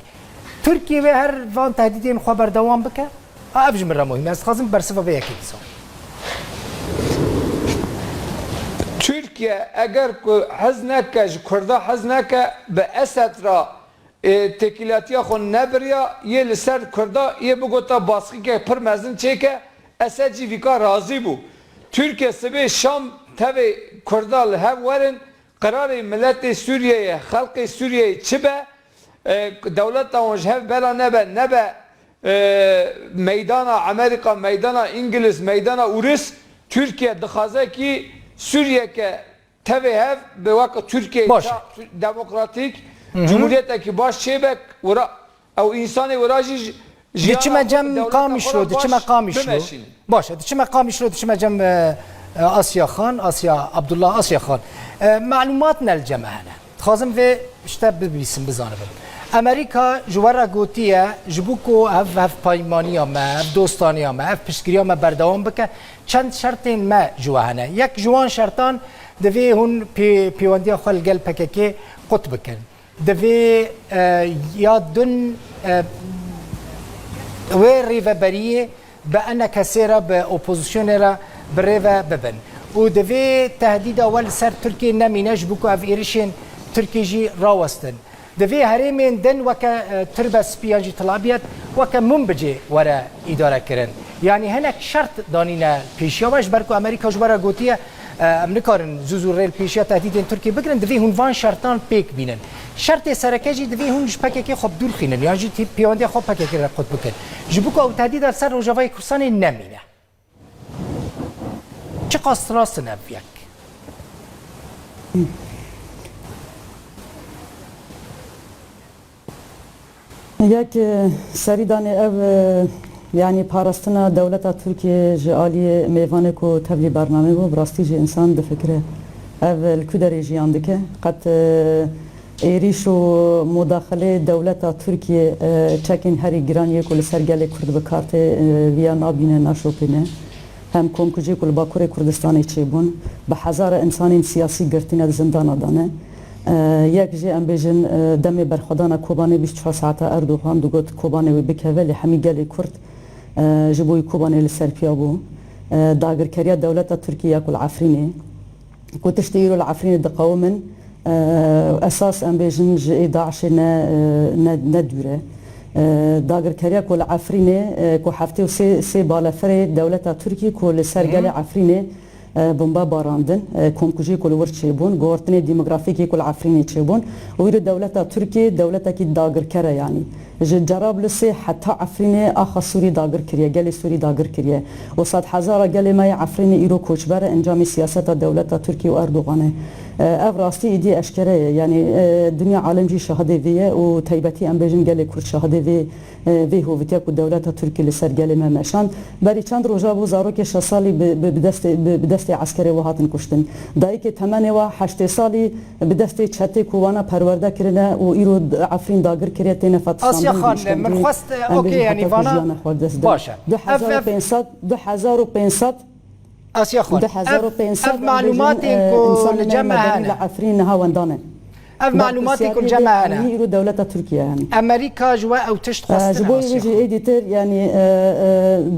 Tirkiye wê her van tehdîdên xwe berdewam bike. A, ev ji min re muhîm e. Ez dixwazim bersiva vê yekê bizanim. Tirkiye eger ku hez neke, ji Kurda hez neke, bi Esed re, e, têkilatiya xwe nebiriya, yê li ser Kurda yê bigota baskîke pir mezin çêke, Esed jî vîka razî bû. Tirkiye sibê Şam tevê Kurda li hev werin, qirarê miletê Sûriyeyê, xelkê Sûriyeyê çi be, e, dewleta wan ji hev bela nebe, nebe, e, meydana Amerîka, meydana Îngiliz, meydana Ûris, Tirkiye dixwaze kî Sûriyeke tevê hev bi wek Tirkiyeyê Baş e. ça-, demokratîk, Hı hı. cumhuriyetekî baş çêbe, wira ew însanê wira jî ji Diçime cem Qamişlo, diçime Qamişlo. Baş e, diçime Qamişlo, diçime cem, e, e, Asya Xan, Asya Abdullah Asya Xan. E, malumat ne li cem me hene. Dixwazim vê tişte bibîsim, bizanibim. Amerîka ji we re gotiye, ji bo ku ev hevpaymaniya me, ev dostaniya me, ev piştgiriya me berdewam bike, çend şertên me ji we hene. Yek ji wan şertan, divê hûn pê-, pêwendiya xwe li gel P K K qut bikin. Divê, e, ya din, e, wê rêveberiyê bi enekesê re, bi opozisyonê re bi rê ve bibin. Û divê tehdîda we li ser Tirkiyê nemîne, ji bo ku ev êrişên Tirkiyê jî rawestin. Divê herêmên din weke, e, Tirbe Spî yan jî Tel Abyad weke Munbicê were îdare kirin. Yanî hinek şert danîne pêşiya we, ji ber ku Amerîka ji we re gotiye, e, em nikarin zû zû rê li pêşiya tehdîdên Tirkiyê bigirin, divê hûn van şertan pêk bînin. Şertê sereke jî divê hûn ji P K K xwe bi dûr xînin, yan jî tî-, pêwendiya xwe P K K re qut bikin. Ji bo ku ew tehdîda li ser Rojavayê Kurdistanê nemîne. Çiqas rast in ev yek? Yek, e, serî danê ev, e, yanî parastina dewleta Tirkiyê ji aliyê mêvanê ku tevlî bernamê bû, bi rastî jî însan difikire. Ev, e, li ku derê jiyan dike? Qet, e, êrîş û mudaxilê dewleta Tirkiyê, e, çekên herî giran yê ku li ser gelê Kurd bi kar tê, e, viya nabîne, naşopîne. Hem komkujiyê ku li Bakurê Kurdistanê çêbûn, bi hezara însanên siyasî girtine, di zindana de ne. E, yek jî em bêjin, e, demê berxwedana Kobanê bîst û çar saeta Erdogan digot Kobanê wê bikeve, lê hemî gelê Kurd, e, ji bo wî Kobanê li ser piya bû. E, dagirkeriya dewleta Tirkiyê ya ku li Efrînê, ku tiştê îro li Efrînê diqewimin, e, esas em bêjin ji ê DAIŞê ne, e, ne, ne dûr e. E, dagirkeriya ku li Efrînê, e, ku heftê û sê, sê baleferê dewleta Tirkî ku li ser gelê Efrînê, e, bombe barandin, e, komkujiyê ku li wir çêbûn, guhertinê demografîkê ku li Efrînê çêbûn. Û îro dewleta Tirkiyê dewletekî dagirker e yanî. Ji Cerablusê heta Efrînê axa Sûrî dagir kiriye, gelê Sûrî dagir kiriye. Û sedhezara gelê me yê Efrînê îro koçber e, encamê siyaseta dewleta Tirkî û Erdogan e. E, ev rastî êdî eşkere ye. Yanî, e, dinya alem jî şahidê vê ye û taybetî em bêjin gelê Kurd şahidê vê, e, vê hovitiya ku dewleta Tirkî li ser gelê me meşand. Berî çend roja bû zarokê şeş salî bi, bi, bi destê, bi, bi destê eskerê we hatin kuştin. Dayikê temenê we heştê salî bi destê çetê ku wana perwerde kirine û îro Efrîn dagir kiriye têne fetişandin. Asya Xan, min xwest, em okey, bêjin, yanî heta ku vana jiyana xwe dest da. Baş e. Ev, ev du hezar û pênc sed, du hezar û pênc sed, Asya Xan, du hezar û pênc sed, ev, ev em bêjin, malûmatên, e, ku li cem me hene, li Efrîn niha wendan e. Ev malûmatên ku li cem me hene. Îro dewleta Tirkiye hene. Amerîka ji we ew tişt xwestine, Asya Xan. E, ji bo wî jî êdîtir, yanî, e, e,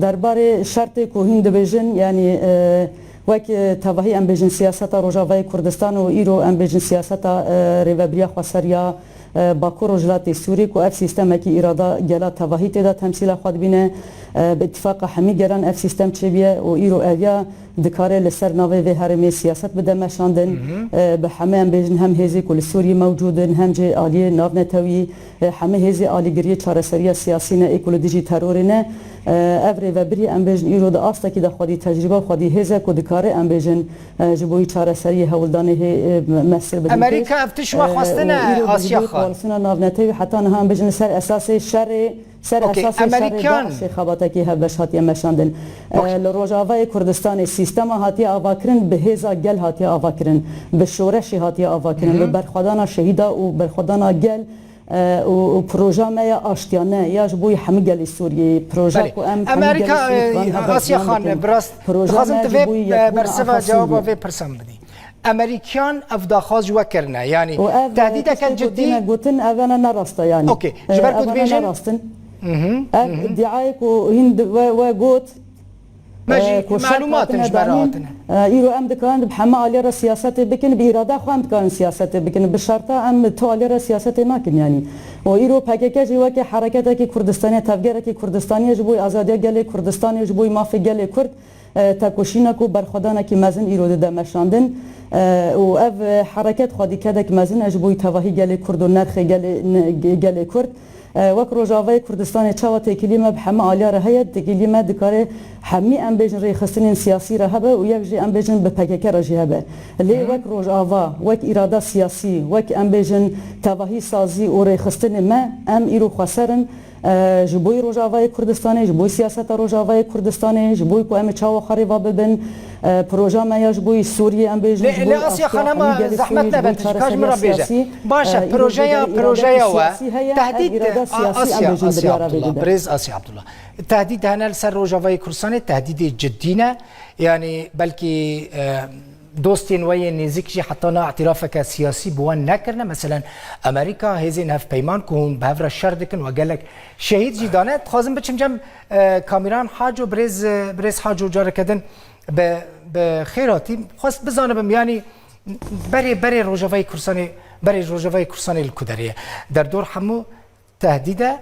derbarê şertê ku hîn dibêjin, yanî, e, Wek, e, tevahî em bêjin siyaseta Rojavayê Kurdistan û îro em bêjin siyaseta, e, Rêvebiriya Xweser ya, e, Bakur Rojhilatê Sûrî ku ev sîstemekî îrada gela tevahî tê de temsîla xwe dibîne, e, bi îtîfaqa hemî gelan ev sîstem çêbûye û îro ev ya dikare li ser navê vê herêmê siyaset bide meşandin. E, bi heme em bêjin hem hêzê ku li Sûriyê mewcûd in, hem jî aliyê navnetewî, e, hemî hêzê alîgiriyê çareseriya siyasî ne, ê ku li dijî terorê ne. E, ev rêvebirî, em bêjin, îro di astekî de xwedî tecrîbe û xwedî hêz e ku dikare, em bêjin, e, ji bo wî çareseriyê hewldanê hê, e, me-, mestir bidin pêş. Amerîka ev tişt we xwestine, Asya Xan? E, û îro bi koalîsyona navnetewî heta niha, em bêjin, li ser esasê şerê, ser esasê şerê DAIŞê xebatekî hevbeş hatiye meşandin. E, li Rojavayê Kurdistanê sîstema hatiye avakirin, bi hêza gel hatiye avakirin, bi şoreşê hatiye avakirin, bi berxwedana şehîda û berxwedana gel, e, û, û proja me ya aştiyane ya ji bo hemî gelê Sûriyeyê, proja ku em hemî gelê Sûriyê dixwin hebe jiyan bikin. Proja me ji bo yekbûna axa Sûriyê. Amerîka, e, Asya Xan, bi rast dixwazim tu vê, e, berseva cewaba vê pirsan bidî. Amerîkan ev daxwaz ji we kirine, yanî tehdîdeke cidî. Ev, e, tiştê ku têne gotin, ev ne, ne rast e yanî. Okey, ji ber ku dibêjin. Ev îdiayê ku hîn di-, we, we got, Me jî, e, ku şert malûmatim hatine ji me re danîn, hatine. E, îro em dikarin bi heme aliyê re siyasetê bikin, bi îrada xwe em dikarin siyasetê bikin. Bi şerta em tu aliyê re siyasetê nakin yanî. Û îro P K K jî weke hereketekî Kurdistanî, tevgerekî Kurdistanî ye ji bo azadiya gelê Kurdistanê, ji bo mafê gelê Kurd, e, tekoşînek û berxwedanekî mezin îro dide meşandin. E, û ev, e, hereket xwedî kedek mezin e ji bo tevahî gelê Kurd û nerxê gelê, ne-, ge-, gelê Kurd. E, wek Rojavayê Kurdistanê çawa têkiliyê me bi hemî aliya re heye, têkiliyê me dikare hemî, em bêjin, rêxistinên siyasî re hebe û yek jî, em bêjin, bi P K K re jî hebe. Lê wek Rojava, wek îrada siyasî, wek, em bêjin, tevahî sazî û rêxistinê me, em îro xweser in, E, ji bo Rojavayê Kurdistanê, ji bo siyaseta Rojavayê Kurdistanê, ji bo ku em ê çawa xwe rêva bibin, e, proja me ya ji bo Sûriyê, em bêjin, Lê, ji bo lê Asya Asya Xanima, Xanimê, gelê zehmet Sûriyê, ji bo nebe, tu çareserî ji ka ji min re bêje. Siyasî, Baş e, e, îro projeya, vê derê projeya îradeke we, siyasî heye, ev tehdît, îrada a-, siyasî em Asya, bêjin bi Asya diyara vê Abdullah, bibe. Birêz Asya Abdullah. Tehdît hene li ser Rojavayê Kurdistanê, tehdîdê cidî ne. Yanî belkî, e, dostên we yên nêzik jî heta na îtirafeke siyasî bi we nekirine. Meselen, Amerîka, hêzên hevpeyman ku hûn bi hev re şer dikin, we gelek şehîd jî dane. Dixwazim biçim cem, e, Kamîran Haco, birêz, e, birêz Haco, careke din bi, bi xêr hatî. Xwest bizanibim, yanî berê, berê Rojavayê Kurdistanê, berê Rojavayê Kurdistanê li ku derê ye? Derdor hemû tehdîd e.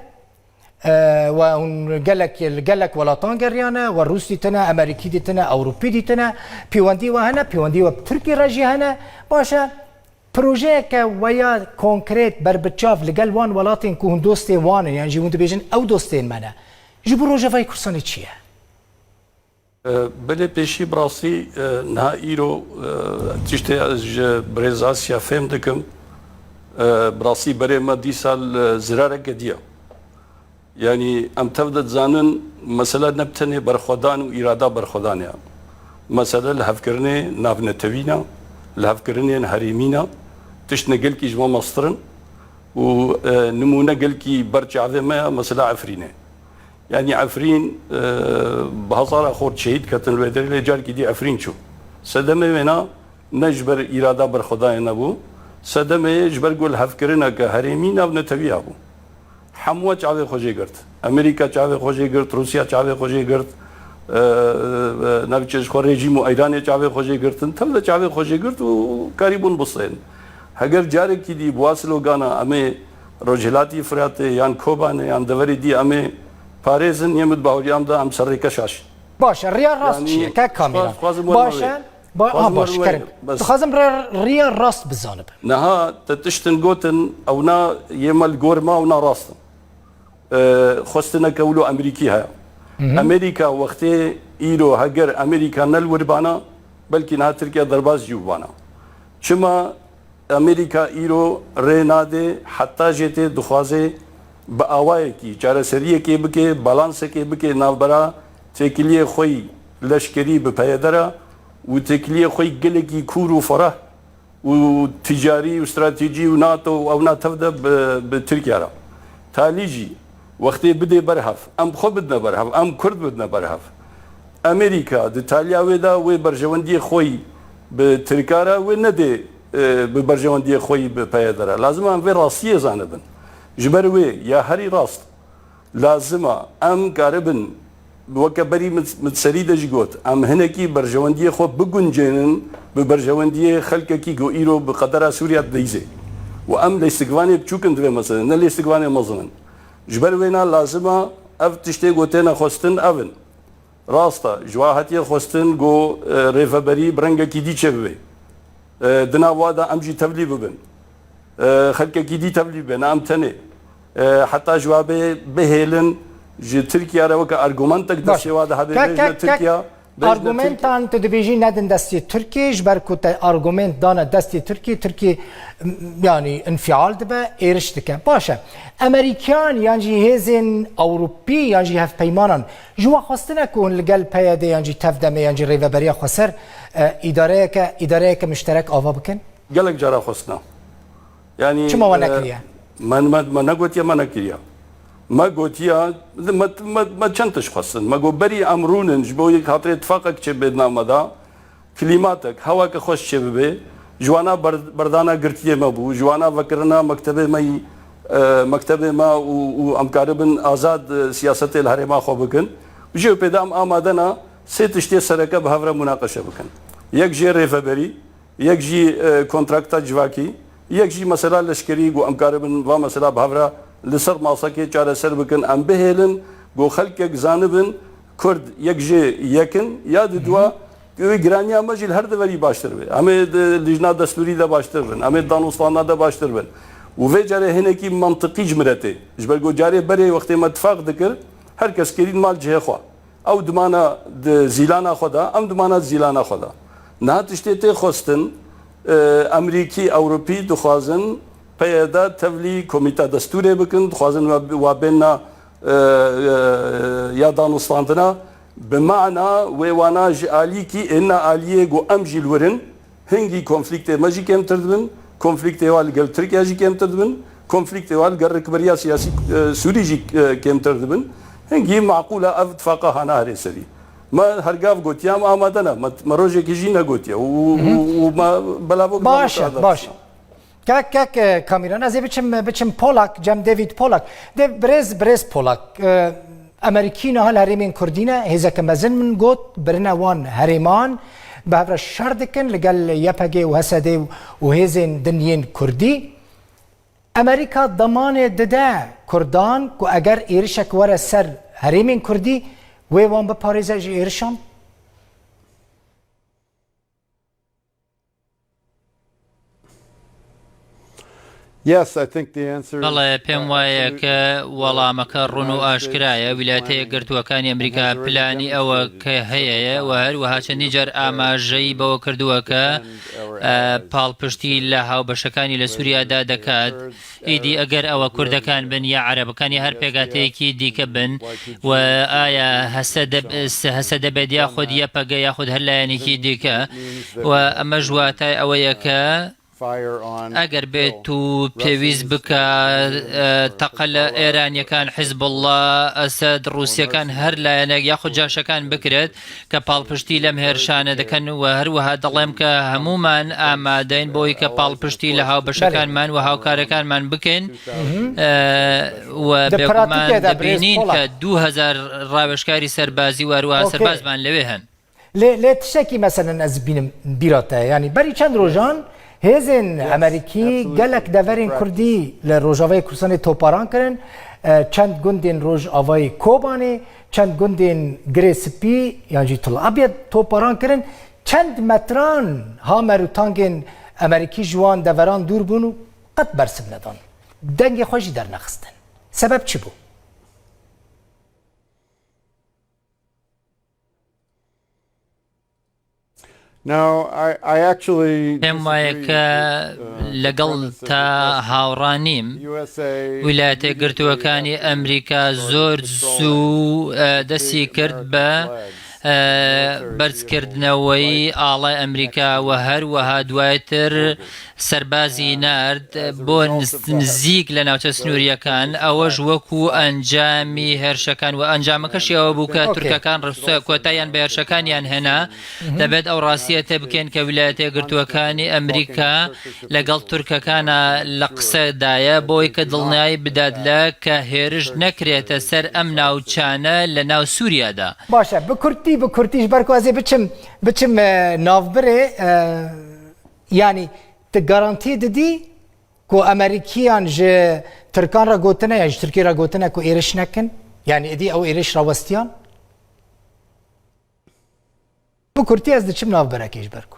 E, we hûn gelek, li gelek welatan geriyane, we Rûs dîtine, Amerîkî dîtine, Ewropî dîtine, pêwendî we hene, pêwendî we bi Tirkî re jî hene. Baş e, projeyeke we ya konkret berbiçav li gel wan welatên ku hûn dostê wan in, yan jî hûn dibêjin ew dostên me ne, ji bo Rojavayê Kurdistanê çi ye? E, belê pêşî bi rastî, e, niha îro, e, tiştê ez ji birêz Asya fêm dikim. E, bi rastî berê me dîsa li zirareke diya. Yanî em tev de dizanin, mesele ne bi tenê berxwedan û îrada berxwedanê ye. Mesele lihevkirinê navnetewî ne, lihevkirinên herêmî ne, tişt ne gelkî ji me mestir in û, e, nimûne gelkî ber çavê me ye, mesela Efrînê. Yanî Efrîn, e, bi hezara xort şehîd ketin li wê derê, lê carekî dî Efrîn çû. Sedemê wêna ne ji ber îrada berxwedayê nebû, sedemê ji ber ku lihevkirineke herêmî navnetewî hebû. Hemû çavê xwe jê girt. Amerîka çavê xwe jê girt, Rûsya çavê xwe jê girt, e, e, e, navçe ji xwe rejîm û Îranê çavê xwe jê girtin. Tev de çavê xwe jê girt û karîbûn bistên. Heger carekî dî bi wa slogana em ê Rojhilatî Firatê yan Kobanê yan deverê dî em ê parêzin, yê min di baweriyam de em serrêke şaş in. Baş e, riya rast çi ye, kek Kamîran? Yanî, dixwaz-, dixwazim werin Baş e, wê. Ba-, Dixwazim ha, baş, werin wê. Kerem. Bes. Dixwazim re-, riya rast bizanibim. Niha te tiştin gotin, ewna yê me li gor me, ewna rast in. E, xwestineke wilo Amerîkî heye. Hı hı. Amerîka wextê îro heger Amerîka ne li wir bana, belkî niha Tirkiye derbas jî bibana. Çima Amerîka îro rê nade, heta jê tê dixwaze bi awayekî çareseriyekê bike, balansekê bike navbera têkiliyê xwe yî leşkerî bi P Y D re û têkiliyê xwe yî gelekî kûr û fereh û ticarî û stratejî û NATO û ewna tev de bi, bi Tirkiye re. Talî jî wextê bidê berhev, em xwe bidine berhev, em Kurd bidine berhev. Amerîka di taliya wê de wê berjewendiyê xwe yî bi Tirka re wê nedê, e, bi berjewendiyê xwe yî bi P Y D re. Lazim e em vê rastiyê zanibin. Ji ber wê ya herî rast, lazim e em karibin, weke berî min, min serî de jî got, em hinekî berjewendiyê xwe biguncênin bi berjewendiyê xelkekî ku îro bi qedera Sûriye dileyîzê. Û em lêstikvanê biçûk in di vê meselê, ne lêstikvanê mezin in. Ji ber wêna lazim e ev tiştê ku têne xwestin ev in. Rast e, ji wa hatiye xwestin ku, e, rêveberî bi rengekî dî çêbibe. E, di nav wa de em jî tevlî bibin. E, xelkekî dî tevlî bibe, ne em tenê. E, heta ji wa bê-, bihêlin ji Tirkiye re weke argumentek Baş. destê wa de hebe, Kek, bêjine kek, kek. Tirkiye, bêjine Argumentan Tirkiye. Tu dibêjî nedin destê Tirkiyê, ji ber ku te argument dane destê Tirkiyê, Tirkiyê, m-, yanî înfial dibe, êriş dike. Baş e. Amerîkan yan jî hêzên Ewropî yan jî hevpeymanan ji we xwestine ku hûn li gel P Y D yan jî TEV-DEMê yan jî Rêveberiya Xweser, e, îdareyeke, îdareyeke muşterek ava bikin? Gelek cara xwestina. Yanî, Çima we e, nekiriye? me, me, me negotiye, me nekiriye. Me gotiye, me, me, me çend tişt xwestin. Me got berî em rûnin ji bo yek xatirê tifaqek çêbibe di nav me de. Klîmatek, hewake xweş çêbibe, ji wana ber-, berdana girtiyê me bû, ji wana vekirina mektebê me yî, e, mektebê me û, û em karibin azad, e, siyasetê li herêma xwe bikin. Ji wê pê de em amade ne sê tiştê sereke bi hev re munaqeşe bikin. Yek jê rêveberî, yek jî, e, kontrakta civakî, yek jî mesela leşkerî ku em karibin va mesela bi hev re li ser masekê çareser bikin. Em bihêlin ku xelkek zanibin Kurd yek jê yek in, ya di dua Wê giraniya me jî li her deverî baştir be. Em ê di lijna destûrî de baştir bin. Em ê danûstana de baştir bin. Û vê carê hinekî mantiqî ji min re tê. Ji ber ku carê berê wextê me tifaq dikir, her kes kirîn mal cihê xwe. Ew dimana di zîlana xwe de, em dimana di zîlana xwe de. Niha tiştê tê xwestin, e, Emerîkî, Ewropî dixwazin P Y D tevlî komîta destûrê bikin, dixwazin wa, wa bênna e, e, ya danûstandina, bi mana wê wana ji alîkî êna aliyê ku em jî li wir in, hingî konflîktê me jî kêmtir dibin, konflîktê wa li gel Tirkiye jî kêmtir dibin, konflîktê wa li gel rikberiya siyasî, e, Sûrî jî, e, kêmtir dibin. Hingî maqûl e ev tifaqa hana herê serî. Me her gav gotiye em amade ne. Me, me rojekê jî negotiye. Û, û, û me belavok Baş e, baş. Kek, kek, e, Kamîran, ez ê biçim, biçim Polak, cem David Polak. De birêz, birêz Polak, e, Amerîkî niha li herêmên Kurdî ne, hêzeke mezin min got, birine wan herêman, bi hev re şer dikin, li gel Y P G û H S D û hêzên din yên Kurdî. Amerîka demanê dide Kurdan ku eger êrişek were ser herêmên Kurdî, wê wan biparêze ji êrişan? Yes, I think the answer is, بەڵێ، پێم uh, وایە absolutely. کە وەڵامەکە ڕوون و ئاشکرایە. ویلایەتە یەکگرتووەکانی ئەمریکا پلانی ئەوە کە هەیەیە و هەروەها چەندین جار ئاماژەی بەوە کردووە کە، ئە، پاڵپشتی لە هاوبەشەکانی لە سووریادا دەکات. ئیدی ئەگەر ئەوە کوردەکان بن یا عەرەبەکان یا هەر پێگاتەیەکی دیکە بن، و ئایا هەسەدە، هەسەدە بێت یاخود Y P G یاخود هەر لایەنێکی دیکە، و ئەمەش واتای ئەوەیە کە ئەگەر بێت و پێویست بکە، ئە، تەقە لە ئێرانیەکان، حیزبوڵڵا، ئەسەد، ڕووسیەکان، هەر لایەنێک یاخود جاشەکان بکرێت کە پاڵپشتی لەم هێرشانە دەکەن، و هەروەها دەڵێم کە هەمومان ئامادەین بۆی کە پاڵپشتی لە هاوبەشەکانمان و هاوکارەکانمان بکەین. ئە، و بێگومان دەبینین کە دوو هەزار ڕاوێژکاری سەربازی و هەروەها سەربازمان لەوێ هەن. Lê, lê tiştekî meselen ez bînim bîra te. Yanî berî çend rojan hêzên Amerîkî gelek deverên Kurdî li Rojavayê Kurdistanê toparan kirin. E, çend gundên Rojavayê Kobanê, çend gundên Girê Spî yan jî Til Abyad toparan kirin. Çend metran hamer û tangên Amerîkî ji wan deveran dûr bûn û qet bersiv nedan. Dengê xwe jî dernexistin. Sebeb çi bû? Now, I, I actually پێم وایە disagree کە with, uh, the لەگەڵ premise of تا U S A. هاوڕا نیم. U S A ویلایەتە یەکگرتووەکانی ئەمریکا زۆر زوو، ئە، دەستی کرد بە، ئە، بەرزکردنەوەی ئاڵای ئەمریکا و هەروەها دوایتر سەربازی نارد بۆ نز-، نزیک لە ناوچە سنووریەکان، ئەوەش وەکو ئەنجامی هێرشەکان، و ئەنجامەکەشی ئەوە بوو کە تورکەکان ڕسە-، کۆتاییان بە هێرشەکانیان هێنا. دەبێت ئەو ڕاستیەتە بکەین کە ویلایەتە یەکگرتووەکانی ئەمریکا لەگەڵ تورکەکانە لە قسەدایە، بۆی کە دڵنیایی بدات لە کە هێرش نەکرێتە سەر ئەم ناوچانە لە ناو سووریادا. باشە، بە کورتی، بە کورتی، ji ber ku ez ê biçim, biçim, e, navbirê, e, yanî tu garantî didî ku Amerîkiyan ji Tirkan re gotine ya ji Tirkiyê re gotine ku êriş nekin? Yanî êdî ew êriş rawestiyan? Bi kurtî ez diçim navberekê ji ber ku.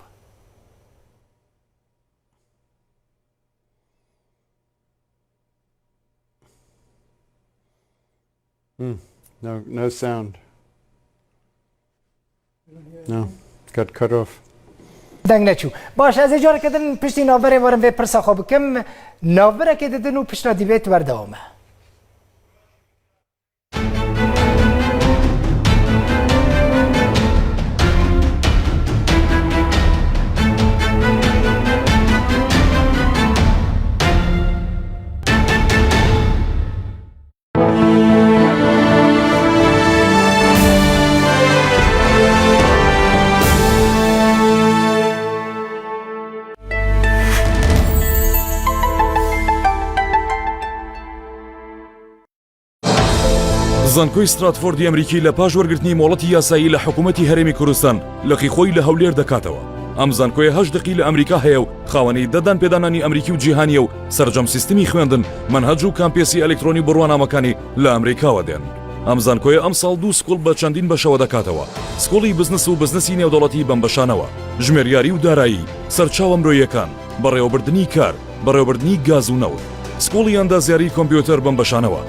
Hmm. No, no sound. No. Got cut off. Deng neçû. Baş, ez ê careke din piştî navberê werim vê pirsa xwe bikim. Navberekê didin û piştre dîbêt berdewam e. زانکۆی ستراتفۆردی ئەمریکی لە پاش وەرگرتنی مۆڵەتی یاسایی لە حکوومەتی هەرێمی کوردستان، لقی خۆی لە هەولێر دەکاتەوە. ئەم زانکۆیە هەشت لقی لە ئەمریکا هەیە و خاوەنی دە دانپێدانانی ئەمریکی و جیهانیە و سەرجەم سیستمی خوێندن، مەنهەج و کامپێسی ئەلکترۆنی بڕوانامەکانی لە ئەمریکاوە دێن. ئەم زانکۆیە ئەم ساڵ دوو سکوڵ بە چەندین بەشەوە دەکاتەوە. سکوڵی بزنس و بزنسی نێودەوڵەتی بەم بەشانەوە، ژمێریاری و دارایی، سەرچاوە مرۆیەکان، بەڕێوەبردنی کار، بەڕێوەبردنی گاز و نەوت، سکوڵی ئەندازیاری کۆمپیوتەر بەم بەشانەوە،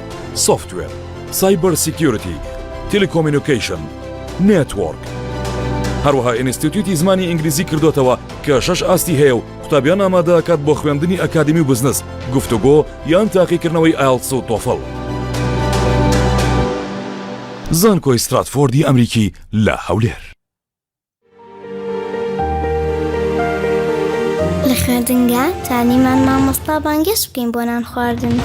سۆفتوێر، سایبەر سیکیورتی، تیلیکۆمینیکەیشن، نێتوۆرک. هەروەها ئینستیتوتی زمانی ئینگلیزی کردوتەوە کە شەش ئاستی هەیە و قوتابیان ئامادە ئەکات بۆ خوێندنی ئەکادیمی و بزنس، گفتوگۆ یان تاقیکردنەوەی ئایلتس و تۆفل. زانکۆی ستراتفۆردی ئەمریکی لە هەولێر. لە خوێندنگە توانیمان مامۆستا بانگێشت بکەین بۆ نان خواردن.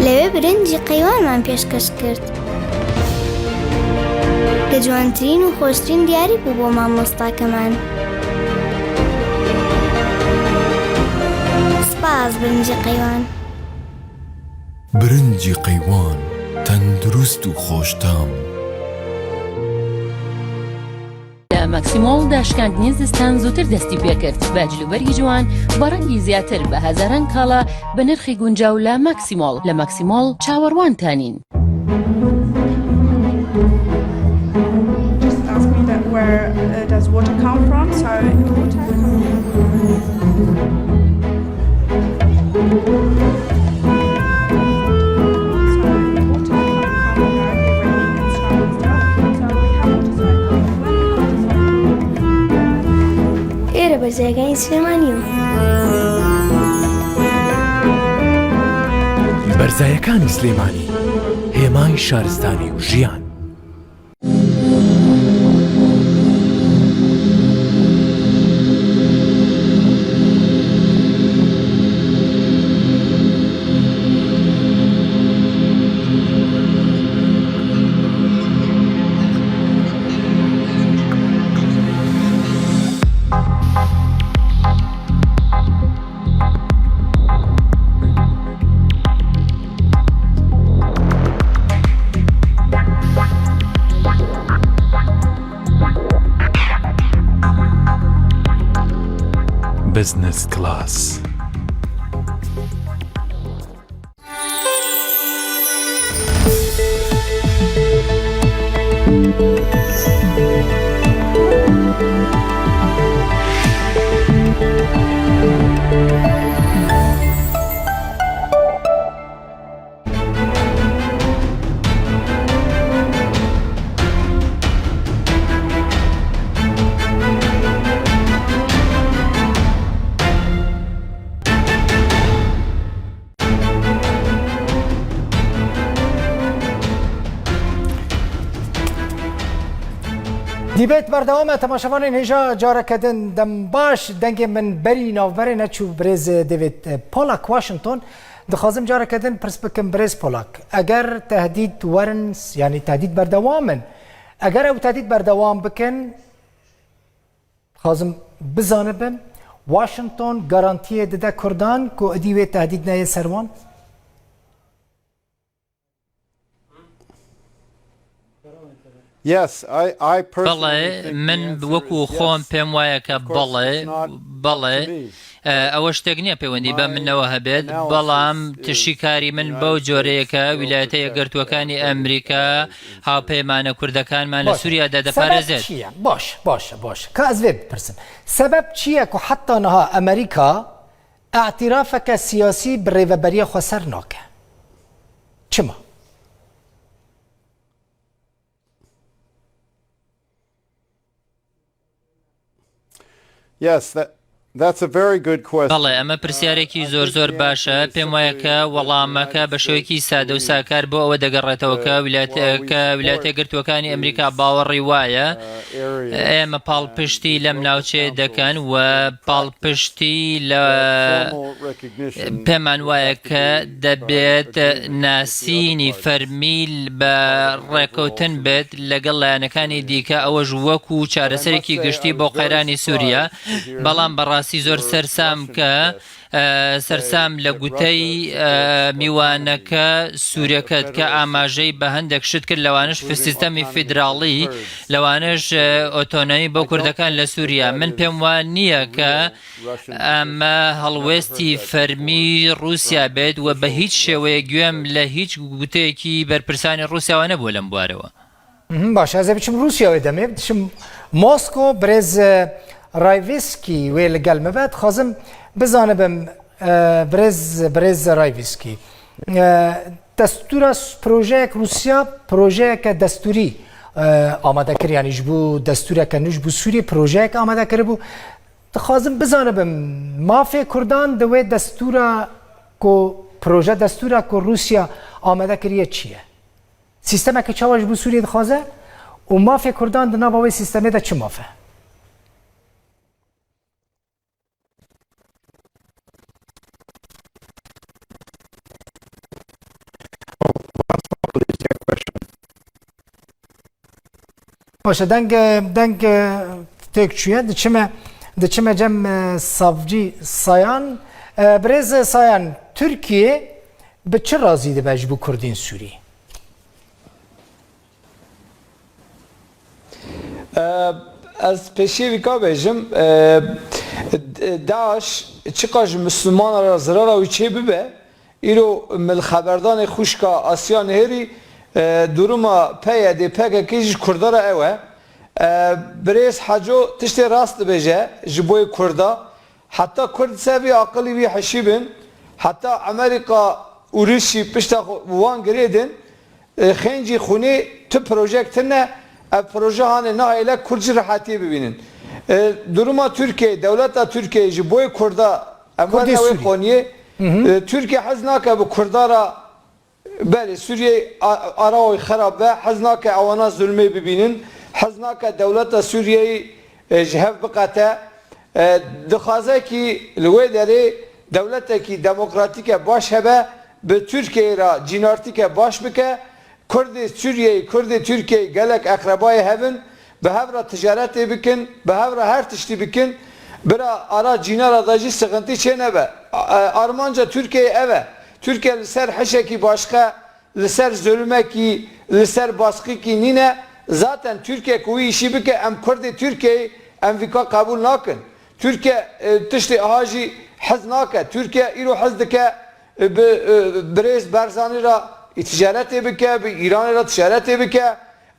لەوێ برنجی قەیوانمان پێشکەش کرد، کە جوانترین و خۆشترین دیاری بوو بۆ مامۆستاکەمان. سپاس، برنجی قەیوان. برنجی قەیوان، تەندروست و خۆشتام. لە ماکسیمۆڵ داشکاندنی زستان زووتر دەستی پێکرد، بە جلوبەرگی جوان، بە ڕەنگی زیاتر، بە هەزاران کاڵا، بە نرخی گونجاو لە ماکسیمۆڵ. لە ماکسیمۆڵ چاوەڕوانتانین. Just ask me that where, uh, does water come from? So water comes from ئێرە بەرزایەکانی سلێمانیە. بەرزایەکانی سلێمانی، هێمای شارستانی و ژیان. Business Class. Dîbêt berdewam e, temaşevanên hêja careke din dem baş, dengê min berî navberê neçû birêz David Polak Washington. Dixwazim careke din pirs bikim, birêz Polak, eger tehdîd werin, yanî tehdîd berdewam in, eger ew tehdîd berdewam bikin, dixwazim bizanibim, Washington garantiyê dide Kurdan ku idî wê tehdîd neyê ser wan? Yes, I, I personally بەڵێ، think the من answer وەکو is خۆم yes. پێم وایە کە Of course, بەڵێ، it's not بەڵێ. to me. ئە، ئەوە شتێک نییە پەیوەندی بە منەوە هەبێت، بەڵام تشیکاری من بەو جۆرەیە کە ویلایەتە یەکگرتووەکانی ئەمریکا هاوپەیمانە کوردەکانمان لە سووریادا دەپارێزێت. باشە، سەبەب چییە؟ باش، باشە، باشە. Ka ez vê bipirsim. Sebeb çi ye ku heta niha Amerîka îtirafeke siyasî bi rêveberiya xweser nake? Çima? Yes, that, that's a very good question. بەڵێ، ئەمە پرسیارێکی زۆر زۆر باشە. پێم وایە کە وەڵامەکە بە شێوەیەکی سادە و ساکار بۆ ئەوە دەگەڕێتەوە کە ویلایەت-، کە ویلایەتە یەکگرتووەکانی ئەمریکا باوەڕی وایە ئێمە پاڵپشتی لەم ناوچەیە دەکەن و پاڵپشتی لە پێمان وایە کە دەبێت ناسینی فەرمی بە ڕێکەوتن بێت لەگەڵ لایەنەکانی دیکە، ئەوەش وەکو چارەسەرێکی گشتی بۆ قەیرانی سووریا. بەڵام بەڕاستی زۆر سەرسام کە، ئە، سەرسام لە گوتەی، ئە، میوانەکە سوورەکەت کە ئاماژەی بە هەندێک شت کرد، لەوانش سیستەمی فیدراڵی، لەوانش، ئە، ئۆتۆنۆمی بۆ کوردەکان لە سووریا. من پێم وان نییە کە ئەمە هەڵوێستی فەرمی رووسیا بێت و بە هیچ شێوەیە گوێم لە هیچ گوتەیەکی بەرپرسانی رووسیاوە نەبووە لەم بوارەوە. مهم، باشە، ez ê biçim Rûsya wê demê, biçim Mosko, birêz, e, Rayvîskî wê li gel min be. Dixwazim bizanibim, e, birêz, birêz Rayvîskî. E, destûra s-, projeyek Rûsya, projeyeke destûrî, e, amade kir, yanî ji bo destûreke nû, ji bo Sûriyê projeyek amade kiribû. Dixwazim bizanibim, mafê Kurdan di wê destûra ku, proje destûra ku Rûsya amade kiriye çi ye? Sîstemeke çawa ji bo Sûriyê dixwaze û mafê Kurdan di nava wê sîstemê de çi maf e? Baş e, deng, deng têk çûye. Diçime, diçime cem, e, savcî Sayan. E, birêz Sayan, Tirkiye bi çi razî dibe ji bo Kurdên Sûrî? E, ez pêşiyê vî ka bêjim, e, DAIŞ çiqas ji Mislimanan re zirara wî çê bibe, îro min li xeberdanê xwişka Asiya Nihêrî, e, duruma P Y D, P K K jî ji Kurda re ew e. E, birêz Heco tiştê rast dibêje ji bo yê Kurda. Heta Kurd ser vî aqilî wî hişî bin, heta Amerîka û Rûsî pişta xwe bi wan girêdin, e, xêncî xwînê tu projek tune, ev proje hanê nahêle Kurd jî rehetiyê bibînin. E, duruma Tirkiyeyê, dewleta Tirkiyeyê ji bo yê Kurda em Kurdê werne wê Sûrî. Qonyê. Hı hı. E, Tirkiye hez nake bi Kurda re, belê, Sûriyeyê a-, ara wê xerab be, hez nake ewana zulmê bibînin, hez nake dewleta Sûriyeyê, e, ji hev biqete. E, dixwaze kî li wê derê dewletekî demokratîke baş hebe, bi Tirkiyeyê re cînartîke baş bike. Kurdê Sûriyeyê, Kurdê Tirkiyeyê gelek eqrebayê hev in, bi hev re ticaretê bikin, bi hev re her tiştî bikin. Bira ara cînara de jî sixintî çê nebe. A-, e, armanca Tirkiyeyê ev e. Tirkiye li ser hişekî başqe, li ser zulmekî, li ser basqîkî nîne. Zaten Tirkiye ku wî îşî bike, em Kurdê Tirkiyeyê em vîka qebûl nakin. Tirkiye, e, tiştê aha jî hez nake. Tirkiye îro hez dike, e, bi, e, birêz Barzanî re ticaretê bike, bi Îranê re ticaretê bike.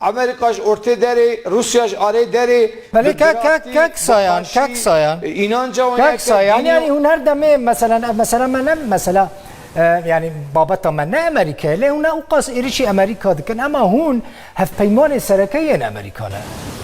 Amerîka ji ortê derê, Rûsya ji arê derê, Belê bi kek, kek, giratî, kek bi Sayan, xweşî, kek Sayan. e, înanca wan Kek yek Sayan, dînî yanî hûn her demê, meselen, ev mesela me ne, mesela, e, yanî babeta me ne Amerîka ye, lê hûn ne ûqas êrişî Amerîka dikin, ema hûn hevpeymanê sereke yên Amerîka ne.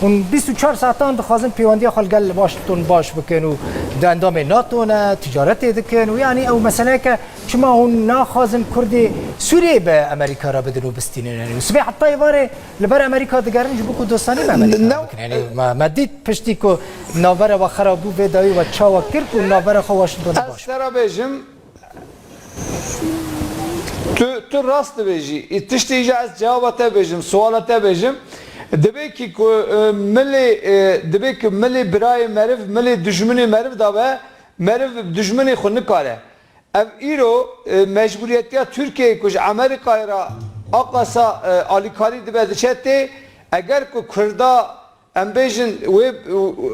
Hûn bîst û çar saetan dixwazin pêwendiya xwe li gel Washington baş bikin û di endamê NATO ne, ticaretê dikin û yanî ew meseleyeke çima hûn naxwazin Kurdê Sûriyê bi Amerîka re bidin û bistînin. Yanî sibê heta êvarê li ber Amerîka digerin ji bo ku dostanî bi Amerîka re Ne- bikin. Yanî me, me dît piştî ku navbera we xera bû vê dawî we çawa kir ku navbera xwe Washingtonê Ez baş. te re bêjim, tu, tu rast dibêjî. Î tiştê îja ez cewaba te bêjim, suala te bêjim. Dibê kî ku, e, milê, e, dibê ku milê birayê meriv, milê dijminê meriv dabe, meriv dijminê xwe nikare. Ev îro, e, mecbûriyetiya Tirkiyeyê ku ji Amerîkayê re aqasa, e, alîkarî dibe diçe tê, eger ku Kurda, em bêjin, wê,